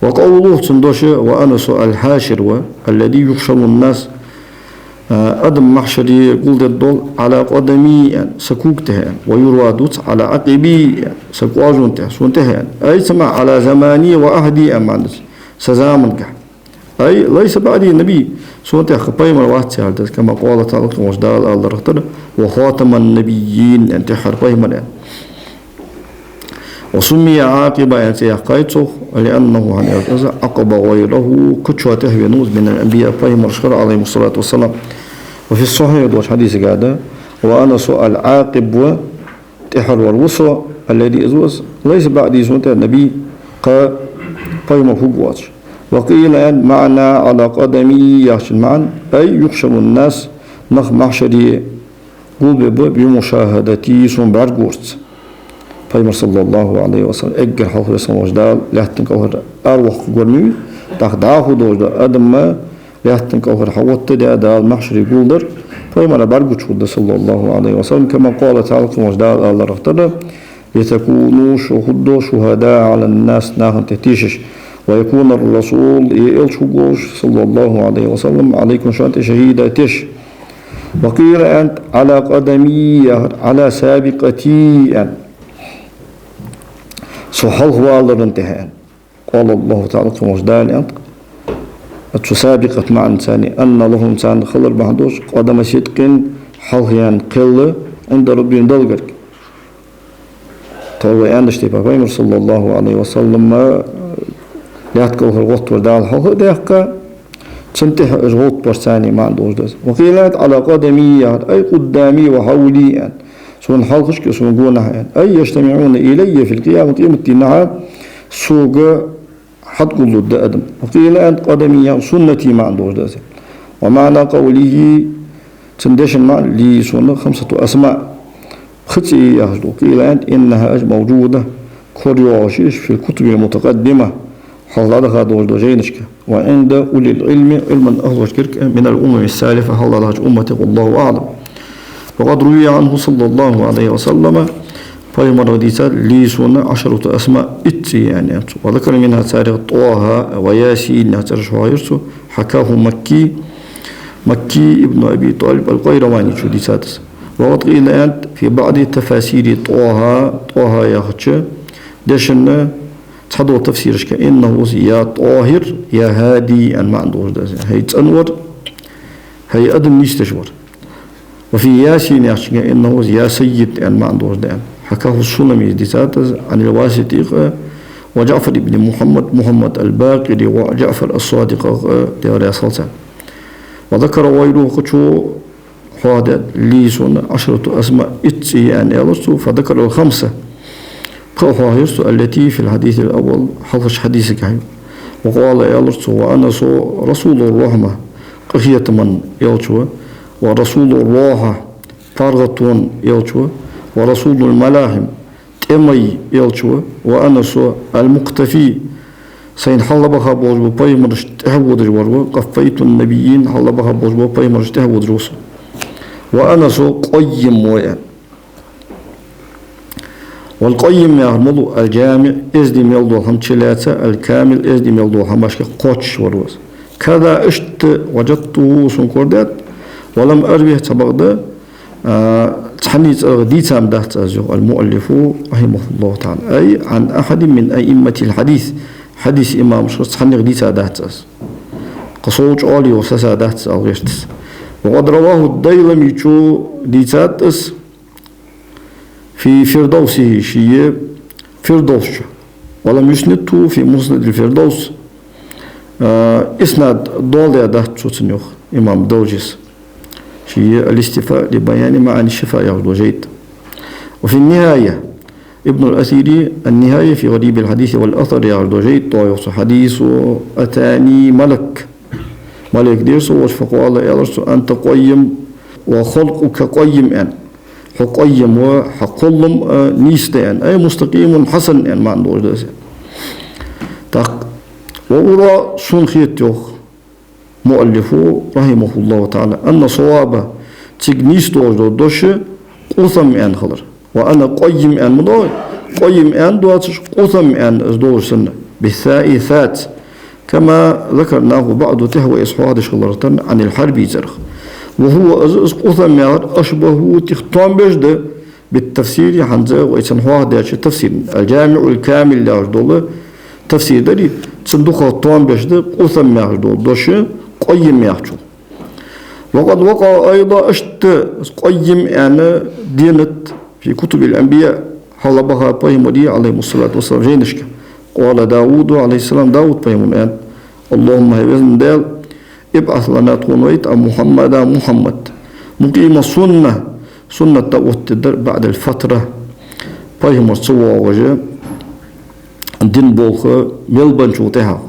وقوله, цун дош: وأنا, со, الحاشر ва, الذي يحشر الناس, а, адам махьшаре гулдергдола, على قدمي, аьнна, са кога тӀа, аьнна, ويروى, дувц, على عقبي, аьнна, са кӀоажон тӀа, сона тӀа, аьнна. أي, цу маӀан, على زماني وعهدي, аьнна, маӀан да из, са замангахьа. أي ليس بعدي نبي, сона тӀехьа кхы пайхамар вац яхар да из, كما قال تعالى, Веза хинна волча Дала аьнна латтар: وخاتم النبيين, аьнна, тӀеххьара пайхамар, аьнна. وسمي عاقبا, аьнна цӀи яьккхай цох, لأنه, хӀана аьлча из, عقب غيره, кхычоа тӀехьавенав из, من الأنبياء, пайхамарашкара, عليهم الصلاة والسلام. وفي الصحيح, долча хьадисагахьа да: وأنا, со, العاقب ва, тӀеххьара вар ва со, الذي, из ва из, ليس بعدي, сона тӀа, نبي, кхы пайхамар хургвоацаш. وقيل, аьнна, معنى على قدمي яхачун маӀан: أي يحشر الناس, нах махьшаре гулбергба, بمشاهدتي, сона бӀаргагурца. Пайхамар, صلى الله عليه وسلم, эггара хьалха Веза хинна волча Дала лаьттан кӀалхара араваккхаргвар ма вий, тӀаккха дӀахо долаш дола адам ма лаьттан кӀалхара хьаоттадаь Дала махьшаре гулдар, Пайхамара бӀаргагуча хургда, صلى الله عليه وسلم, كما قال تعالى, Веза хинна волча Дала аьларах тара: لتكونوا, шо хургда, شهداء على الناس, наха тӀа тешаш, ويكون الرسول, из элча хургволаш, صلى الله عليه وسلم, عليكم, шоана тӀа, شهيدا, теш. وقيل, аьннад, على قدمي, яхар, على سابقتي, аьнна. Со хьалхавалара тӀа, аьнна. قال الله تعالى, Веза хинна волча Дала аьннад, цу سابقة маӀанца, أن لهم, царна хилар бахьан долаш, قدم صدق, хьалхаяьнна кхел, عند ربهم, Далла гарга. Тхо вай аьннача тайпара Пайхамар, صلى الله عليه وسلم, лаьтта кӀалхара гӀоттавар Дала хьалха а даьккха, цунна тӀехьа уж гӀовттабарца маӀан долаш да из. وقيل, аьннад, على قدمي, яхар, أي قدامي وحولي, аьнна. Сона хьалхашка, сона гонахьа, аьнна. أي يجتمعون إلي في القيامة, къематдийнахьа сога хьатӀагуллургда адам. وقيل, аьннад, قدمي, яхар, سنتي маӀан долаш да из. ومعنى قوله, цун дешан маӀан, لي, сона, خمسة أسماء, пхи цӀи я яхаш да. وقيل, аьннад, إنها, уж, موجودة, корайоагӀаш я уж, في الكتب المتقدمة, хьалха дӀадаха долаш долча жайнашка, وعند أولي العلم, Ӏилман ахӀлашкара, من الأمم السالفة, хьалха дахача умматех, والله أعلم. وقد روي عنه صلى الله عليه وسلم, Пайхамарах дийцад, لي, сона, عشرة أسماء, итт цӀи я, аьннад цо. وذكر منها, царех, طه وياسين, яха цӀераш хьоахайир цо, حكاه مكي, Макки ибн Аби ТӀалиб ал-Къайраваничо дийцад из. وقد قيل, аьннад, في بعض تفاسير طه, طه яхача дешан цхьадолча тафсирашка, إنه, из, يا طاهر يا هادي аьнна маӀан долаш да из. ХӀай цӀенвар, хӀай адам нийсдеш вар. وفي ياسين яхачунга, إنه, из, يا سيد аьнна маӀан долаш да, аьнна. حكاه السلمي, дийцад из, عن الواسطي, وجعفر بن محمد, Мухьаммад ал-Бакъири, وجعفر الصادق, Даьла раьза хилва царна. وذكر غيره, кхычо хьоахадаьд, لي, сона, عشرة أسماء, итт цӀи я, аьнна, аьлар цо, فذكر الخمسة, пхиъ хьоахайир цо, التي في الحديث الأول, хьалхарча хьадисагахьа. وقال, аьлар цо, وأنا, со, رسول الرحمة, къахетама элча ва, ورسول الراحة, паргӀатон элча ва, ورسول الملاحم, тӀемай элча ва, وأنا, со, المقتفي, сайна хьалхабаха болаш бола пайхамарашта тӀехьа водаш вар ва, قفيت النبيين, хьалхабаха болаш бола пайхамарашта тӀехьа водаш ва со. وأنا, со, قيم ва, аьнна. والقيم яхар малув, الجامع, эздий мел дола хӀама чулаьца, الكامل, эздий мел дола хӀамашка кхоачаш вар ва из. كذا, иштта, وجدته, сона кораденнад, ولم أره, ца бакъда, а, цхьанне цӀерах дийца дац аз, йоах المؤلف رحمه الله تعالى, أي عن أحد من أئمة الحديث, хьадиса имамашкара цхьаннех дийца дац аз. Кхы сов чӀоагӀа йола саса дац, ала гӀерт из. وقد رواه الديلمي, цо дийцад из, في فردوسه, ший Фирдовс чу. ولم يسنده في مسند الفردوس. А, иснад доаладаь дац цо цунна, йоах имам Дайлмес, ший الاستيفاء لبيان معاني الشفاء яхаш дола жайна тӀа. وفي النهاية, Ибн ал-Асири, النهاية في غريب الحديث والأثر яхаш дола жайна тӀа, йоах цо, حديث أتاني ملك. Малайк денна сона волча, فقال, аьлар цо, أنت قيم وخلقك قيم, аьнна. Хьо къаййим ва, хьа кхоллам а нийса да, аьнна. أي مستقيم حسن, аьнна маӀан долаш да из. ТӀаккха, وأرى, сона хет, йоах муаллифо, رحمه الله تعالى, أن الصواب, цига нийса долаш дола дош, къусам аьнна хилар. وأنا قيم аьнна ма дий, къаййим аьнна доацаш, къусам аьнна из долаш санна, بالثاء, ثاء цӀерца. كما ذكرناه بعد, тӀехьа вай из хьоахадеш хиларах санна, عن الحربي цӀерах. وهو, из, из къусам яхар, أشبه, тӀех тоам беш да, بالتفسير, хӀанз вай цунна хьоахадаьча тафсира, الجامع الكامل яхаш дола тафсир дарий, цунна дукхагӀа тоам беш да къусам яхаш дола дош къаййим яхачул. وقد وقع أيضا, иштта къаййим аьнна денад, في كتب الأنبياء, хьалхабаха пайхамарий, عليهم الصلاة والسلام, жайнашка. قال داود عليه السلام, Дауд пайхамара аьннад: اللهم, хӀай Веза Даьла, ابعث لنا, тхона вайта Ӏа, محمدا, Мухьаммад, مقيم السنة, суннат тӀаоттадергдар, بعد الفترة, пайхамар ца воагӀаш, дин болх мел бенначул тӀехьагӀа,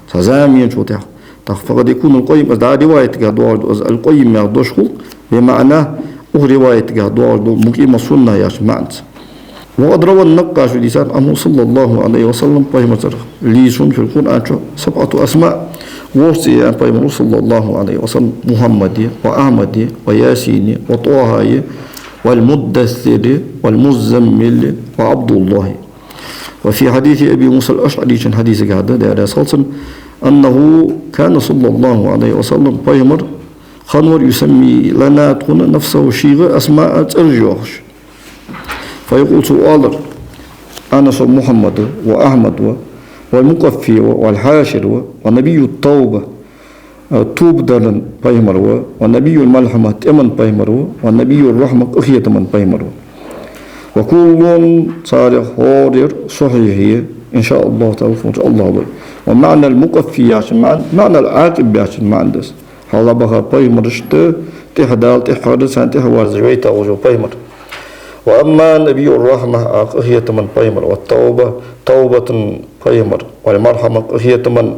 цхьа зама енначул тӀехьагӀа. ТӀаккха فقد يكون القيم, из дӀа риваятагахь доагӀаш да из, القيم яха дош хул, بمعنى Укх риваятагахь доагӀаш дола مقيم السنة яхача маӀанца. وقد روى النقاش дийцад عنه صلى الله عليه وسلم, пайхамарагара, لي сона في القرآن чу سبعة أسماء, ворхӀ цӀи я аьннад пайхамара صلى الله عليه وسلم: محمد, وأحمد, وياسين, وطه, والمدثر, والمزمل, وعبد الله. وفي حديث أبي موسى الأشعري, цун хьадисагахь да, Даьла раьза хилва цунна, أنه كان صلى الله عليه وسلم, пайхамар хиннавар, يسمي لنا, тхона, نفسه, шийга, أسماء, цӀераш йоахаш. فيقول, цо оалар: أنا, со Мухьаммад ва, وأحمد ва, والمقفي ва, والحاشر ва, ونبي التوبة, э, тоба дара пайхамар ва, ونبي الملحمة, тӀема пайхамар ва, ونبي الرحمة, къахетама пайхамар ва. وكل, царех хӀара ер сахьихь я, إن شاء الله تعالى, фу АллахӀ лой. ومعنى المقفي яхачун маӀан, معنى العاقب яхачун маӀан да из. Хьалха баха пайхамарашта тӀехьа Дала тӀехьа хьаьрда, царна тӀехьа варзаш вайта волаш вола пайхамар. وأما نبي الرحمة, а, къахетама пайхамар, والتوبة, товбата пайхамар, والمرحمة, къахетама,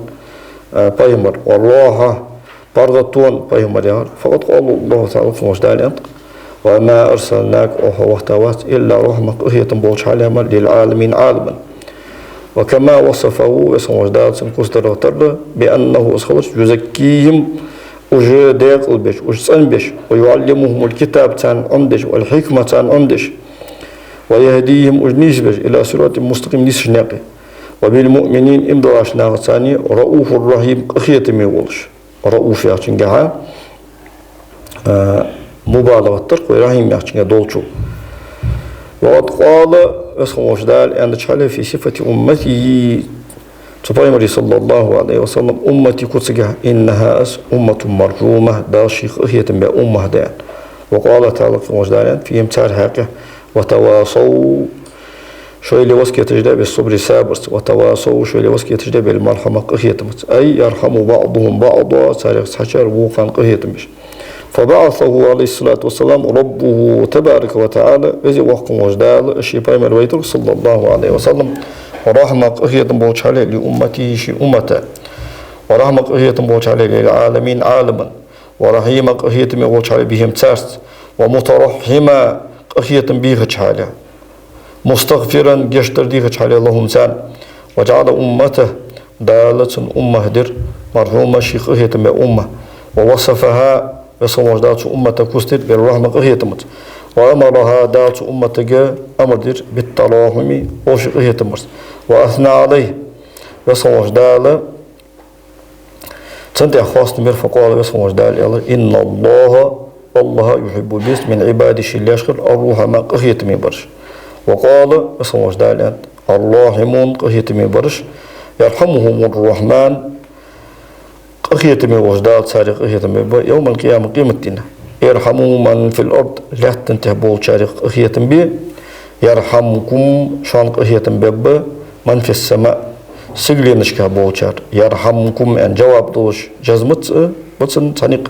а, пайхамар, والراحة, паргӀато пайхамар яхар, فقد قال الله تعالى, фу Дала аьннад: وما أرسلناك, Ӏа хьо вахийтавац, إلا رحمة, къахетам болча хьале мара, للعالمين, Ӏаламашта. وكما وصفه, Веза хинна волча Дала цун куцдарах тарра, بأنه, из хиларах, يزكيهم, уж декъалбеш, уж цӀенбеш, ويعلمهم الكتاب, царна Ӏомадеш, والحكمة, царна Ӏомадеш, ويهديهم, уж нийсбеш, إلى صراط مستقيم, нийсача наькъе. وبالمؤمنين, иман диллача нахаца, رءوف رحيم, къахетаме волаш. Рауф яхачунгахьа, а, мубалагӀат дар-кх вай, рахьим яхачунгахьа долчо. وقد قال, Веза хинна волча Дала аьннача хьале, في صفة أمته, цу пайхамара, صلى الله عليه وسلم, уммата куцагахьа: إنها, из, أمة مرحومة, Дала шийх къахетам баь уммат да, аьнна. وقال تعالى, Веза хинна волча Дала аьннад: فيهم, цар хьакъехьа, وتواصوا, шоайла васкеташ де بالصبر, сабарца, وتواصوا, шоайла васкеташ де بالمرحمة, къахетамца. أي يرحم بعضهم بعضا, царех цхьачар вокхарна къахетам беш. فبعثه عليه الصلاة والسلام ربه تبارك وتعالى, Веза Воккха волча Дала ший пайхамар вайтар, صلى الله عليه وسلم, رحمة, къахетам болча хьале, لأمته, ший уммата, ورحمة, къахетам болча хьале, للعالمين, Ӏаламашта, ورحيما, къахетаме волча хьале, بهم, царца, ومترحما, къахетам бехача хьале, مستغفرا, гешт дар дехача хьале, لهم, царна. وجعل أمته, Дала цун уммат дир, مرحومة, шийх къахетам баь уммат. ووصفها, Веза хинна волча Дала цу уммата куцдир بالرحمة, къахетамца. وأمرها, Дала цу умматага амар дир بالتراحم, вӀаший къахетам барца. وأثنى عليه, Веза хинна волча Дала цунна тӀехьа хоастам бир, فقال, Веза хинна волча Дала аьлар: إن الله, АллахӀ, يحب, беза, من عباده, ший лаьшех, الرحماء, къахетаме бараш. وقال, Веза хинна волча Дала аьннад: الراحمون, къахетаме бараш, يرحمهم الرحمن, къахетаме волча Дала царех къахетам бергба, يوم القيامة, къематдийнахьа. ارحموا من في الأرض, лаьттан тӀа болчарех къахетам бе, يرحمكم, шоана къахетам бергба, من في السماء, сигаленашка болчар. يرحمكم аьнна жаваб долаш, жазмаца, бацан цхьаникъ.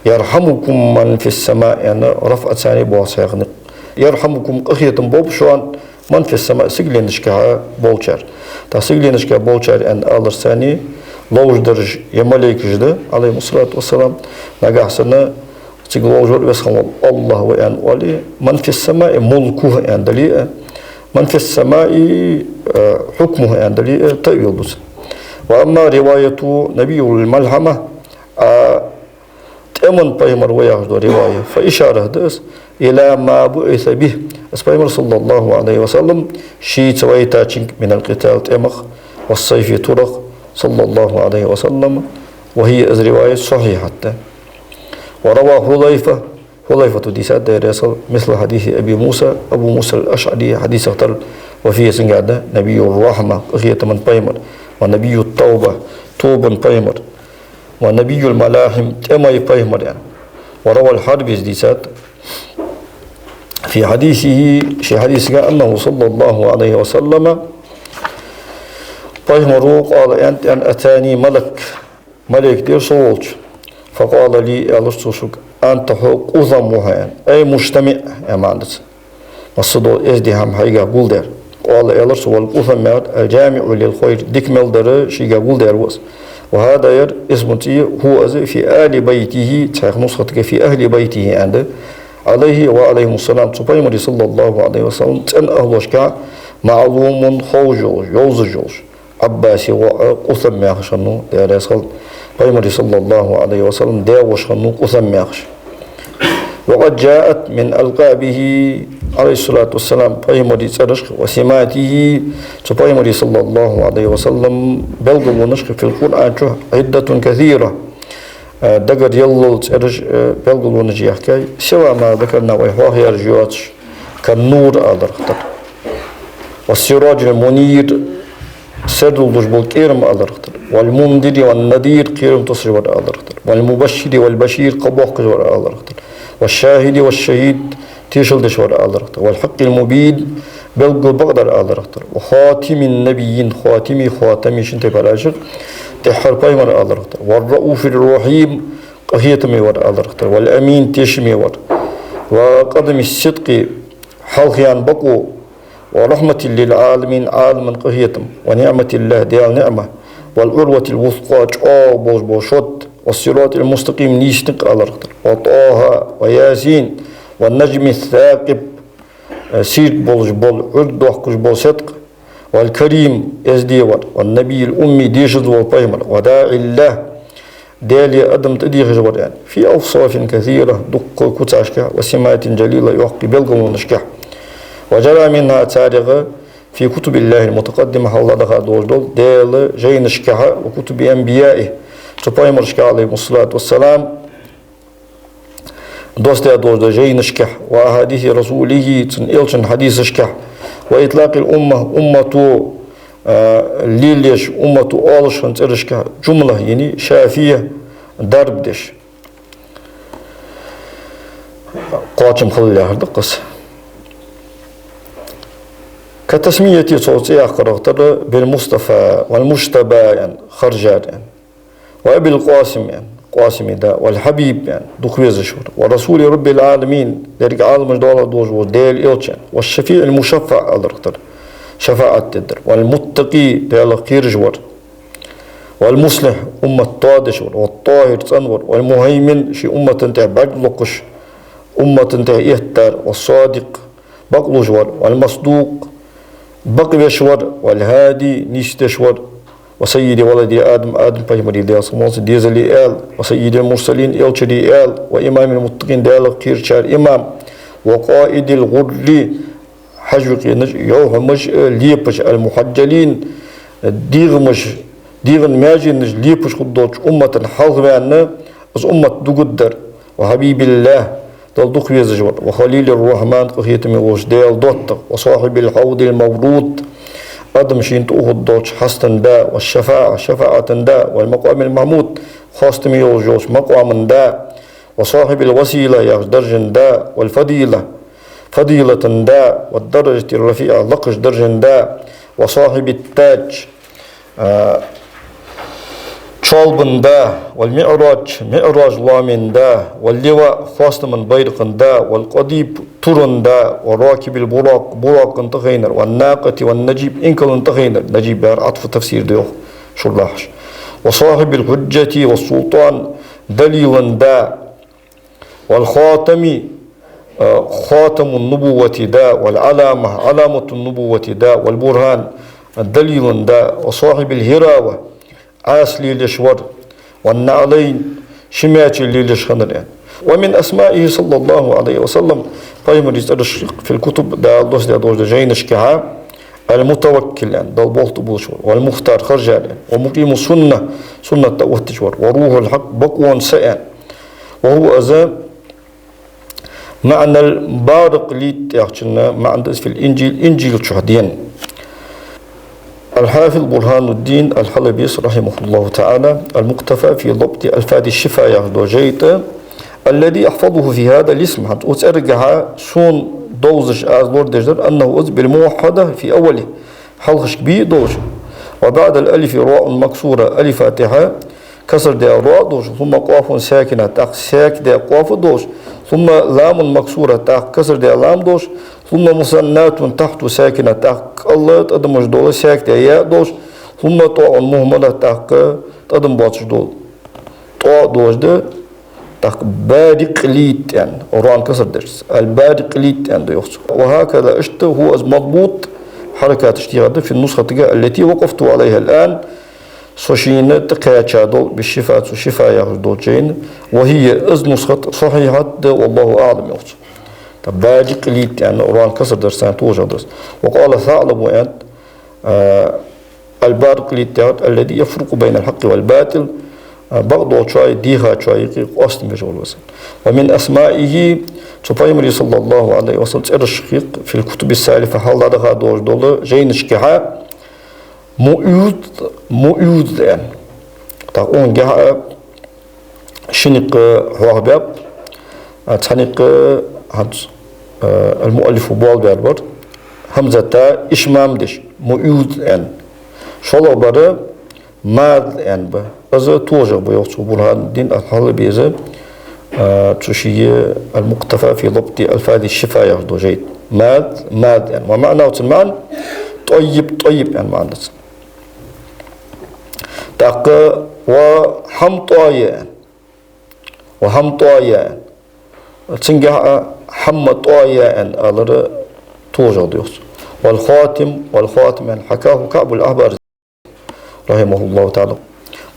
يرحمكم من في السماء аьнна рафӀаца боагӀа цхьаькха никъ. يرحمكم, къахетам болба шоана, من في السماء, сигаленашка болчар. ТӀаккха сигаленашка болчар аьнна аларца ловш дараш е малейкаш да, عليهم الصلاة والسلام, нагахьа санна цига ловш вар Веза хинна вола АллахӀ ва аьнна оале, من في السماء ملكه аьнна дале а, من في السماء, э, حكمه аьнна дале а, таъвил да цун. وأما رواية نبي الملحمة, а, тӀема пайхамар ва яхаш дола риваят, فإشارة да из, إلى ما بعث به, из пайхамар, صلى الله عليه وسلم, шийца вайтачунга, من القتال, тӀемах, والسيف, турах, صلى الله عليه وسلم, وهي, из риваят, صحيحة да. وروى حذيفة, Хьузайфата дийцад, Даьла раьза хилва, مثل حديث أبي موسى, Абу Муса ал-АшӀарий хьадисах тара, وفيه, цунгахьа да: نبي الرحمة, къахетама пайхамар, ونبي التوبة, тоба пайхамар, ونبي الملاحم, тӀема пайхамар, аьнна. وروى الحربي, из дийцад, في حديثه, ший хьадисагахьа, أنه صلى الله عليه وسلم, пайхамара, قال, аьннад, аьнна: أتاني ملك, малейк деар со волча. فقال لي, аьлар цо сога: أنت, хьо, قثم ва хьо, аьнна. أي مجتمع, аьнна маӀан да цун. Массадола эздий хӀама хьайгахьа гулдаьр. قال, аьлар цо: والقثم, аьлар, الجامع للخير, дика мел дар шийгахьа гулдаьр ва из. وهذا, ер, اسم, цӀи я, هو, из, في آل بيته, цхьаькха нусхатагахьа في أهل بيته аьнна да, عليه وعليهم السلام, цу пайхамара, صلى الله عليه وسلم, цӀен ахӀлошка, معلوم, ховш йолаш, йовзаш йолаш. Ӏаббаса воӀ Къусам яхаш хиннав, Даьла раьза хилва, пайхамара, صلى الله عليه وسلم, даь-воша хиннав Къусам яхаш. وقد جاءت من ألقابه عليه الصلاة والسلام, пайхамара цӀерашка, وسماته, цу пайхамара, صلى الله عليه وسلم, белгалонашка, في القرآن, чу, عدة كثيرة, э, дагара ялла цӀераш, э, белгалонаш яхкай, سوى ما ذكرنا, вай хьоахаяьраш йоацаш, كالنور аларах тара, والسراج المنير, сердал деш бола кӀерам аларах тара, والمنذر والنذير, кхерам тоссаш вар аларах тара, والمبشر والبشير, кхаъ боаккхаш вар аларах тара, والشاهد والشهيد, тешал деш вар аларах тара, والحق المبين, белггала бакъдар аларах тара, وخاتم النبيين, хатими, хатами, шин тайпара ишта, тӀеххьара пайхамар аларах тара, والرءوف الرحيم, къахетаме вар аларах тара, والأمين, тешаме вар, وقدم الصدق, хьалхаяьнна бакъо, ورحمة للعالمين, Ӏаламий къахетам, ونعمة الله, Даьла ниӀма, والعروة الوثقى, чӀоагӀа болаш бола шод, والصراط المستقيم, нийса никъ аларах тара, وطه وياسين والنجم الثاقب, э, сийрда болаш бола, Ӏург доаккхаш бола седкъа, والكريم, эзди вар, والنبي الأمي, дешаза вола пайхамар, وداعي إلى الله, Даьлага адам тӀадехаш вар, аьнна, في أوصاف كثيرة, дуккха куцашка, وسمات جليلة, йоккхий белгалонашка. وجرى منها, царех, في كتب الله المتقدمة, хьалха даха долаш дола Даьла жайнашка, وكتب أنبيائه, цу пайхамарашка, عليهم الصلاة والسلام, доссадаь долаш дола жайнашка, وأحاديث رسوله, цун элчан хьадисашка, وإطلاق الأمة, уммато, а, лелаеш, уммато оалаш хинна цӀерашка, جملة, яъни شافية, дарба деш. Кхоачам хилалехьар да-кх из. كتسميته, цох цӀи яккхарах тара, بالمصطفى والمجتبى, аьнна, харжар, аьнна. وأبي القاسم, аьнна, Къасима да, والحبيب, аьнна, дукха везаш вар, ورسول رب العالمين, деррига Ӏаламаш доалахьа долаш вола Даьла элча, والشفيع المشفع аларах тара, шафаӀат дергдар, والمتقي, Даьлах кхераш вар, والمصلح, уммат тоадеш вар, والطاهر, цӀена вар, والمهيمن, ший уммата тӀа бӀарг локхаш, уммата тӀа эттар, والصادق, бакълувш вар, والمصدوق, бакъвеш вар, والهادي, нийсдеш вар, وسيد ولد آدم, Адам пайхамара, Даьла салам хилда цунна, дезала аьла, وسيد المرسلين, элчий аьла, وإمام المتقين, Даьлах кхерачар имам, وقائد الغر, хьажа юкъенаша, йовхьамаша, лепаш, المحجلين, дегӀамаш, дегӀан маьженаш лепаш хургдолча уммата хьалхаваьнна, из уммат дугаргдар, وحبيب الله, Далла дукха везаш вар, وخليل الرحمن, къахетаме волча Даьла доттагӀа, وصاحب الحوض المورود, адам шийна тӀаухаргдолча хьаста да, والشفاعة, шафаӀата да, والمقام المحمود, хоастаме йолаш йолча макъама да, وصاحب الوسيلة, яхача даржа да, والفضيلة, фадилата да, والدرجة الرفيعة, лакхача даржа да, وصاحب التاج, а, чолба да, والمعراج, миӀраж лоам да, واللواء, хоастама байракх да, والقضيب, тур да, وراكب البراق, буракъа тӀа хайнар, والناقة والنجيب, инкала тӀа хайнар, нажиб яхар Ӏатфу тафсир да йоах шуррахьаша, وصاحب الحجة والسلطان, далила да, والخاتم, а, خاتم النبوة да, والعلامة, علامة النبوة да, والبرهان, далила да, وصاحب الهراوة, Ӏаса лелаеш вар, والنعلين, ши маьче лелаеш хиннар, аьнна. ومن أسمائه صلى الله عليه وسلم, пайхамара цӀераш, في الكتب, Дала доссадаь долаш дола жайнашка, المتوكل, аьнна, Далла болх тӀабоалаш вар, والمختار, харжар, аьнна, ومقيم السنة, суннат тӀаотташ вар, وروح الحق, бакъон са, аьнна. وهو, из, معنى البراقليط яхачун маӀан да из, في الإنجيل, Инжил чу денна. الحافظ برهان الدين الحلبي رحمه الله تعالى, المقتفى في ضبط ألفاظ الشفاء яхаш дола жай тӀа, الذي أحفظه في هذا الاسم, хӀанз цу цӀергахьа сона довзаш, аз лорадеш дар, أنه, из, بالموحدة في أوله, хьалхашка бий а долаш, وبعد الألف راء مكسورة, алифа тӀехьа касра даь ро а долаш, ثم قاف ساكنة, тӀаккха сакдаь къоф а долаш, ثم لام مكسورة, тӀаккха касра даь лам долаш, ثم مثنات تحت ساكنة, тӀаккха кӀал тӀадамаш дола сакдаь яъ а долаш, ثم طاء مهملة, тӀаккха тӀадам боацаш дола тӀо а долаш да, ТӀаккха барикълит аьнна, рон касра дар из. Аль-барикълит аьнна да йоах цо. وهكذا, иштта, هو, из, مضبوط, хьаракаташ дийхад في النسخة, التي وقفت عليها الآن, со шийна тӀакхаьча дола, بالشفاء, цу Шифа яхаш долча жайна, وهي, из нусхат, صحيحة да, والله أعلم, йоах цо. ТӀаккха барикълит аьнна, рон касра дар, царна тожагӀа да из. وقال ثعلب, аьннад, а, البارقليطي, الذي يفرق بين الحق والباطل, а, бакъдолчои дийхачои юкъе къоастам беш вола ва из. ومن أسمائه, цу Пайхамара, صلى الله عليه وسلم, цӀерашта юкъе, في الكتب السالفة, хьалха дӀадаха долаш дола жайнашкахьа, Муъюз, Муъюз аьнна. ТӀаккха укхангахьа шин никъ хьоахабаьб, а, цхьан никъ хӀанз, а, аль-муаллифа болабаьр бар, хӀамзата ишмам деш, Муъюз аьнна. ШоллагӀбар Маз аьнна ба. Из тожагӀа ба йоах цо, Бурхануддин аль-Хьалаби, из, а, цу ший المقتفى في ضبط ألفاظ الشفاء яхаш дола жай тӀа. Маз, Маз аьнна. ومعناه, цун маӀан, тӀаййиб, тӀаййиб аьнна маӀан да цун. ТӀаккха وحمطايا аьнна. وحمطايا аьнна. Цунгахьа хӀамма тӀоя аьнна алар тожагӀа да йоах цо. والخاتم, والخاتم аьнна, حكاه كعب الأحبار, رحمه الله تعالى.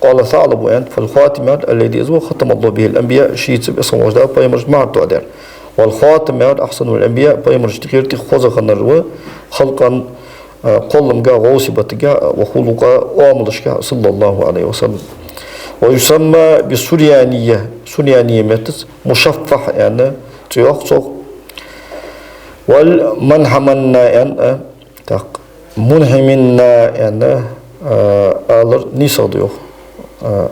قال ثعلب, аьннад, فالخاتم, аьннад, الذي, из ва, ختم الله به الأنبياء, шийца бесхан волча Дала пайхамараш мара тоадаьр. والخاتم, аьннад, أحسن الأنبياء, пайхамарашта юкъера тӀех хоза хиннар ва, خلقا, а, кхолламга, وسمتا, وخلقا, оамалашка, صلى الله عليه وسلم. ويسمى بالسريانية, Сурьяния меттаца, مشفح аьнна цӀи йоаккх цох. والمنحمنا аьнна, а, тӀаккха منحمنا аьнна, а, алар нийсагӀа да йоах, а,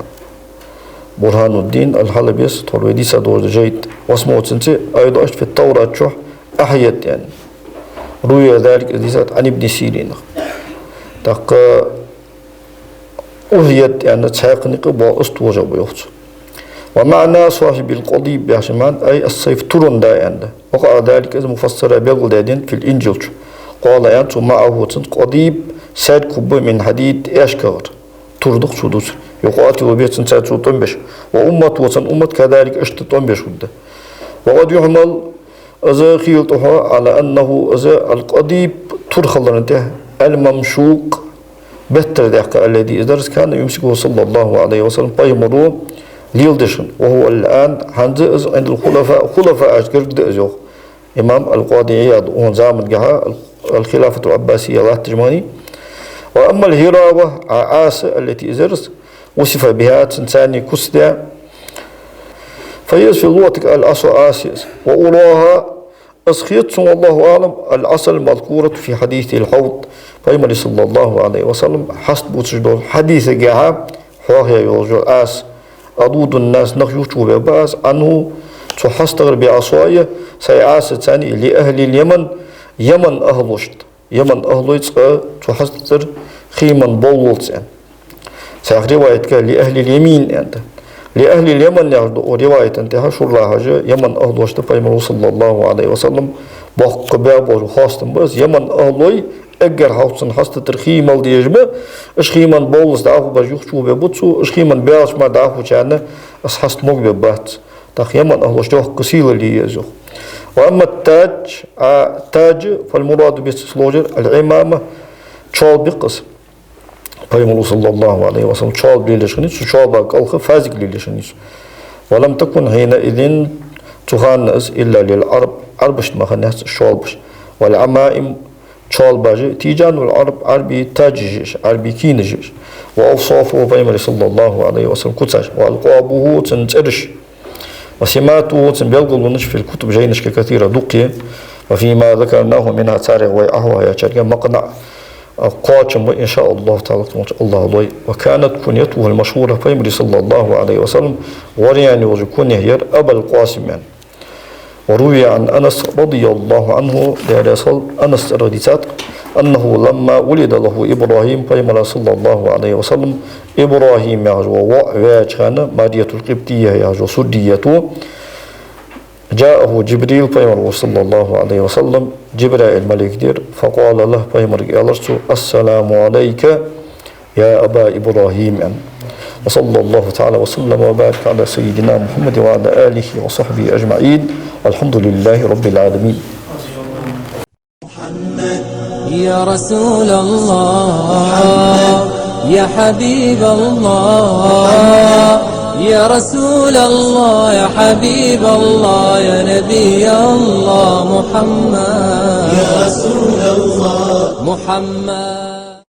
Бурхануддин аль-Хьалабес, тхьовра вай дийца долаш да жай тӀа. واسمه, цун цӀи, أيضا, في التوراة чу أحية аьнна. روي ذلك, из дийцад, عن ابن سيرين. ТӀаккха أحية аьнна цхьаькха никъ ба, из тожагӀа ба йоах цо. ومعنى صاحب القضيب яхачун маӀан, أي السيف, туран да аьнна да. وقع ذلك, из, مفسرا, белгалдаьденна, في الإنجيل чу. قال, аьннад цо, معه, цун, قضيب, саьрг хургба, من حديد, аьшкагӀар. Тур да-кх цо дувцар. يقاتل به, цунца цо тӀом беш. وأمته, цун уммат, كذلك, иштта тӀом беш хургда. وقد يحمل, из хийла тӀехьа, على أنه, из, القضيب, тур хиларна тӀа, الممشوق, беттара даьккха, الذي, из дар, كان يمسكه صلى الله عليه وسلم, пайхамаро леладеш хиннад. وهو الآن, хӀанз из, عند الخلفاء, хулафаашта гарга да из йоах имам аль-Къади Ӏияд, укхан замангахьа, аль-, الخلافة العباسية латтача мани. وأما الهراوة, Ӏа Ӏаса, التي, из дар, وصف بها, цунца царна куц даь, فهي, из, في اللغة العصا, Ӏаса я из. وأراها, из хет сона, والله أعلم, العصا المذكورة في حديث الحوض, пайхамара, صلى الله عليه وسلم, хьаст бувцаш долча хьадисагахьа хьоахаяь йолаш йола Ӏаса. أذود الناس, нах юхачувоабергба аз, عنه, цу хьастагара, بعصاي, сай Ӏасаца, لأهل اليمن, Яман ахӀлошта. Яман ахӀлой цкъа цу хьаста тӀара хий менна бовлалца аьнна. Цхьан риваятага لأهل اليمين аьнна да. لأهل اليمن яхаш дола укх риваята тӀа шуррахӀаша Яман ахӀлошта пайхамаро, صلى الله عليه وسلم, боккха баь бола хоастам ба из. Яман ахӀлой эггара хьалха цун хьаста тӀара хий мала дезаш ба, уж хий менна бовлалца дӀахо бараш юхачувоабергба цо, уж хий менна баьлча мара дӀахочарна из хьаст могабергбац. ТӀаккха Яман ахӀлошта доккха сийлалла я из йоах. وأما التاج, Ӏа таж, فالمراد به, цунах лоӀаш дар, العمامة, чоалба я-кх из. Пайхамаро, صلى الله عليه وسلم, чоалба лелаеш хиннай, цу чоалбага кӀалха фазик лелаеш хиннай из. ولم تكن حينئذ, цу хана из, إلا للعرب, Ӏарбашта мара хиннаяц уж чоалбаш. والعمائم, чоалбаш, تيجان العرب, Ӏарбий тажаш я уж, Ӏарбий кийнаш я уж. وأوصافه, пайхамара, صلى الله عليه وسلم, куцаш. وألقابه, цун цӀераш. وسماته, цун белгалонаш, في الكتب, жайнашка, كثيرة, дукха я. وفيما ذكرناه منها, царех вай Ӏохьоахаечарга, مقنع, кхоачам ба, إن شاء الله تعالى, АллахӀ лой. وكانت كنيته المشهورة, пайхамара, صلى الله عليه وسلم, гӀоръяьнна йолаш йола кунья яр أبا القاسم аьнна. وروي عن أنس رضي الله عنه, Даьла раьза хилва, Анаса цӀерагӀа дийцад, أنه لما ولد له إبراهيم, пайхамара, صلى الله عليه وسلم, ИбрахӀим яхаш вола воӀ ваьча хана, Мариятуль-Къибтийя яхаш вола сурдийя тӀа, جاءه جبريل, пайхамар волча, صلى الله عليه وسلم, Джабраил малайк дера, فقال له, пайхамарга аьлар цо: السلام عليك يا أبا إبراهيم, аьнна. وصلى الله تعالى وسلم وبارك على سيدنا محمد وعلى آله وصحبه أجمعين. والحمد لله رب العالمين. يا رسول الله، يا حبيب الله، يا رسول الله، يا حبيب الله، يا نبي الله محمد. يا رسول الله. محمد.